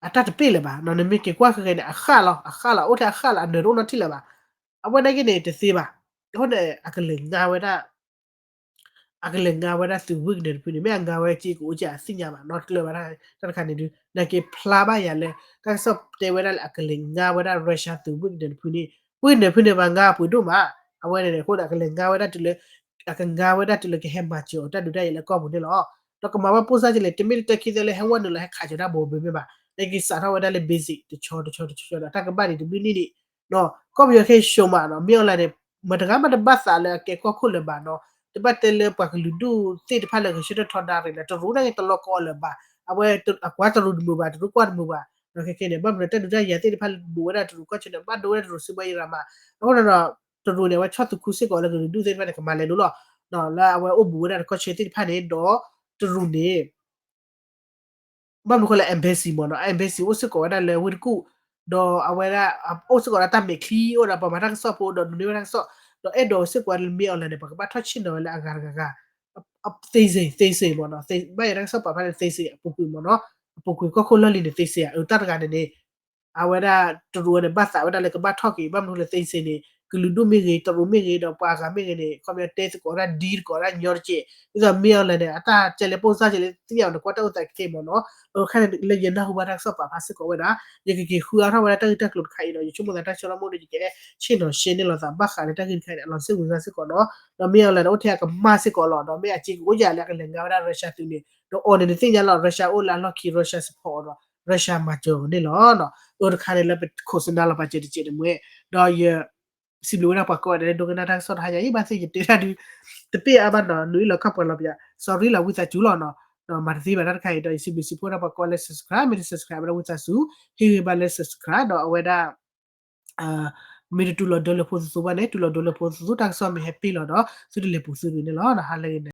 အတၢ်တပ့ၢ်လၢၤဘၣ်နီၤ, နမ့ၢ်က့ၤကွၢ်ဃဲၤဃဲၤန့ၣ် အဃၣ်လီၤ အဃၣ်လီၤ အိၣ်ထဲအဃၣ်လီၤ အနၢၤတအိၣ်နီတထံၣ်လၢၤဘၣ်, အဝဲနာ်က့န့ၣ် တသ့ဘၣ်, အဃိန့ၣ် အကလဲၤငါဝဲဒၣ် အကလဲၤငါဝဲဒၣ်သုး Wagner တဖုန့ၣ် မ့ၢ်အငါဝဲက့ကအိၣ်က့အသ့ၣ်ညါဘၣ်နီတကျၢၤဘၣ်, တၢ်တခါန့ၣ်ဒုး နာ်က့ဖျါဘၣ်ယၤလၢ တၢ်ကစီၣ်တဲဝဲဒၣ်လၢအကလဲၤငါဝဲဒၣ် Russia သုး Wagner တဖုန့ၣ်, Wagner ဖုန့ၣ် ပှၤငါအပှ့ၤဒိၣ်မး, အဝဲန့ၣ်အဃိန့ၣ် အကလဲၤငါဝဲဒၣ်တုၤလၢ အကငါဝဲဒၣ်တုၤလၢကဟဲမၤစၢၤအီၤတၢ်ဒုးတၢ်ယၤလၢကီၢ်ပူၤန့ၣ်လီၤ, ဒီးကမၤဘၣ်ပိၢ်စၢ်ကလဲၣ် တမ့ၢ်လၢတၢ်ခံသၢလၢဟဲဝဲနုာ်လီၤဟဲခးစၢၤတၢ်ဘိးဘၢမ့ၢ်ဘၣ်, နာ်က့စးထီၣ်ဝဲဒၣ်လၢ basic တဆီတဆီတဆီဒီး တၢ်ကဘၣ်ဒံးတဘျုးနံၣ်န့ၣ် ကီၢ်ပယီၤခဲအံၤ ရှုံးမးနီၤ, မင်းအောင်လှိုင်န့ၣ် မတဂၤမးတဘၣ်သးလၢအကဲကီၢ်ခိၣ်လၢၤဘၣ်နီၤ, တဘၣ်တဲလၢပှၤကလုာ်ဒူၣ်သ့ၣ်တဖၣ်လၢဂဲၤဆၢထၢၣ်ထီဒါရ့ၣ်လၢ တရူးန့ၣ်တလီၤကီအီၤလၢၤဘၣ်, အဝဲအကွၢ်တရူးတမုာ်ဘၣ် တရူးကွၢ်တမုာ်ဘၣ်, ဒီးခဲကနံၣ်န့ၣ် ဘၣ်မနုၤတၢ်ဒုးတၢ်ယၤသ့ၣ်တဖၣ်ဘူးဝဲဒၣ်တရူးကီၢ်ဆၢန့ၣ် ဘၣ်ဒိဝဲဒၣ်တရူးစံးဘၣ်အံၤရၤမး, အဃိန့ၣ်ဒီး တရူးန့ၣ် အဝဲဆီၣ်သခူစ့ၢ်ကီးလၢကလုာ်ဒူၣ်သ့ၣ်တဖၣ်န့ၣ် ကမၤလဲၤလိၤလီၤ, လၢအဝဲအိၣ်ဘူးဝဲဒၣ်တကီၢ်ဆၢသ့ၣ်တဖၣ်န့ၣ် ဒီးတရူးန့ၣ် ဘၣ်မနုၤဃိလဲၣ် embassy မ့ၢ်နီၤ, embassy အိၣ်စ့ၢ်ကီးဝဲဒၣ်လၢဝ့ၢ်တကူၣ်, ဒီးအဝဲဒၣ် အိၣ်စ့ၢ်ကီးဒၣ်တၢ်မဲာ်ချံ အိၣ်ဒီးပှၤမၤတၢ်ကစီၣ်ဖိ ဒီးဒိးန့ၢ်ဝဲတၢ်ကစီၣ်, ဒီးအဲၣ်ဒိးစ့ၢ်ကီးဝဲဒၣ်လၢ မင်းအောင်လှိုင် န့ၣ် ပကဘၣ်ထီၣ်ဆ့ၣ်နီၤဝဲလၢအဂၤတဂၤဂၤ, သ့စ့ၢ် သ့စ့ၢ်မ့ၢ်နီၤ, ဘၣ်ယဲတၢ်ကစီၣ်ပာ်ဖျါလၢသ့စ့ၢ်အပူၤကွံာ်မ့ၢ်နီၤ, အပူၤကွံာ်ကီၢ်ခိၣ်လီၢ်လံၤန့ၣ် သ့စ့ၢ်ဧါ, အတၢ်တဂၤန့ၣ်န့ၣ် အဝဲဒၣ်တရူးန့ၣ် ဘၣ်သးဝဲဒၣ်လၢကဘၣ်ထီၣ်က့ၤ ဘၣ်မနုၤဃိလဲၣ် သ့စ့ၢ်န့ၣ် ကလုာ်ဒူၣ်မ့ၢ်ဂ့ၤ တရူးမ့ၢ်ဂ့ၤ ဒီးပှၤဂၤမ့ၢ်ဂ့ၤန့ၣ် ခီပညီတဲသကိးတၢ်ဒ်သကိးတၢ်ညီတက့ၢ်. ဒ်သိးမ့ၢ်အီၤလဲၣ်န့ၣ် အတၢ်ကဲလဲၣ်ပိၢ်စၢ်ကဲလဲၣ်သ့ၣ်ညါအီၤန့ၣ် ကွၢ်တၢ်အိၣ်သးကသ့မ့ၢ်နီၤ. အဃိန့ၣ်လၢယနၢ်ဟူဘၣ်တၢ်ကစီၣ်ပာ်ဖျါစ့ၢ်ကီးဝဲဒၣ် ယကက့ၤဃုအါထီၣ်ဝဲဒၣ်တၢ်ဂ့ၢ်တၢ်ကျိၤတခါအံၤဒီး ယဆိကမိၣ်သးတၢ်ဆၢလီၤမုၢ်ဒီး ယကဟဲဆ့ၣ်နီၤရှဲန့ၢ်လိာ်သးဘၣ်ဃးလၢတၢ်ဂ့ၢ်တခါအံၤန့ၣ် အလီၤစ့ၢ်ဝံၤစၢ်စ့ၢ်ကီးနီၤ. ဒီးမ့ၢ်အီၤလဲၣ်န့ၣ် အိၣ်ထဲအကမၢ်စ့ၢ်ကီးလီၤ. ဒီးမ့ၢ်အစ့ကအိၣ်ယၤလၢအကလဲၤငါဝဲဒၣ် Russia သုးန့ၣ် ဒီးအီၤန့ၣ်နသ့ၣ်ညါလီၤ Russia အိၣ်လၢအလီၢ်ခံ Russia support အီၤဒီး Russia မၤစၢၤအီၤန့ၣ်လီၤ. အၢတခါန့ၣ်လၢပခိးစနါလီၤပာ်စၢၤတစဲးတမှဲ ဒီးယ စံးဘျုးဝဲဒၣ်ပှၤကိးဂၤဒဲးလၢဒိကနၣ်တၢ်ကစီၣ်တဟါညါအံၤ ဘၣ်သ့ၣ်ယတဲတၢ်ဒုး တပ့ၢ်အါဘၣ်နီၤ နွံလီၤခီၣ်ပှဲၤလီၤပယၤ sorry လီၤ ဝံသးစူၤလီၤနီၤ. ဒီးမၤတသ့ဘၣ်တၢ်တခါအံၤဒီး ယစံးဘျုးစံးဖှိၣ်ဒၣ်ပှၤကိးဂၤလၢ subscribe မ့ၢ်တ subscribe ဘၣ်ဒီးဝံသးစူၤ ဟ့ၣ်ဂံၢ်ဘါလၢ subscribe ဒီးအဝဲဒၣ် မ့ၢ်တတူၢ်လိာ်ဒၢလၢဖိသသူဘၣ်န့ၣ် တူၢ်လိာ်ဒၢလၢဖိသသူ တၢ်ကစီၣ်မ့ၢ်ဟဲပ့ၢ်လီၤဒီး သုတလဲၤပူၤသုတဂ့ၤန့ၣ်လီၤ. ဟါလၢဂ့ၤန့ၣ်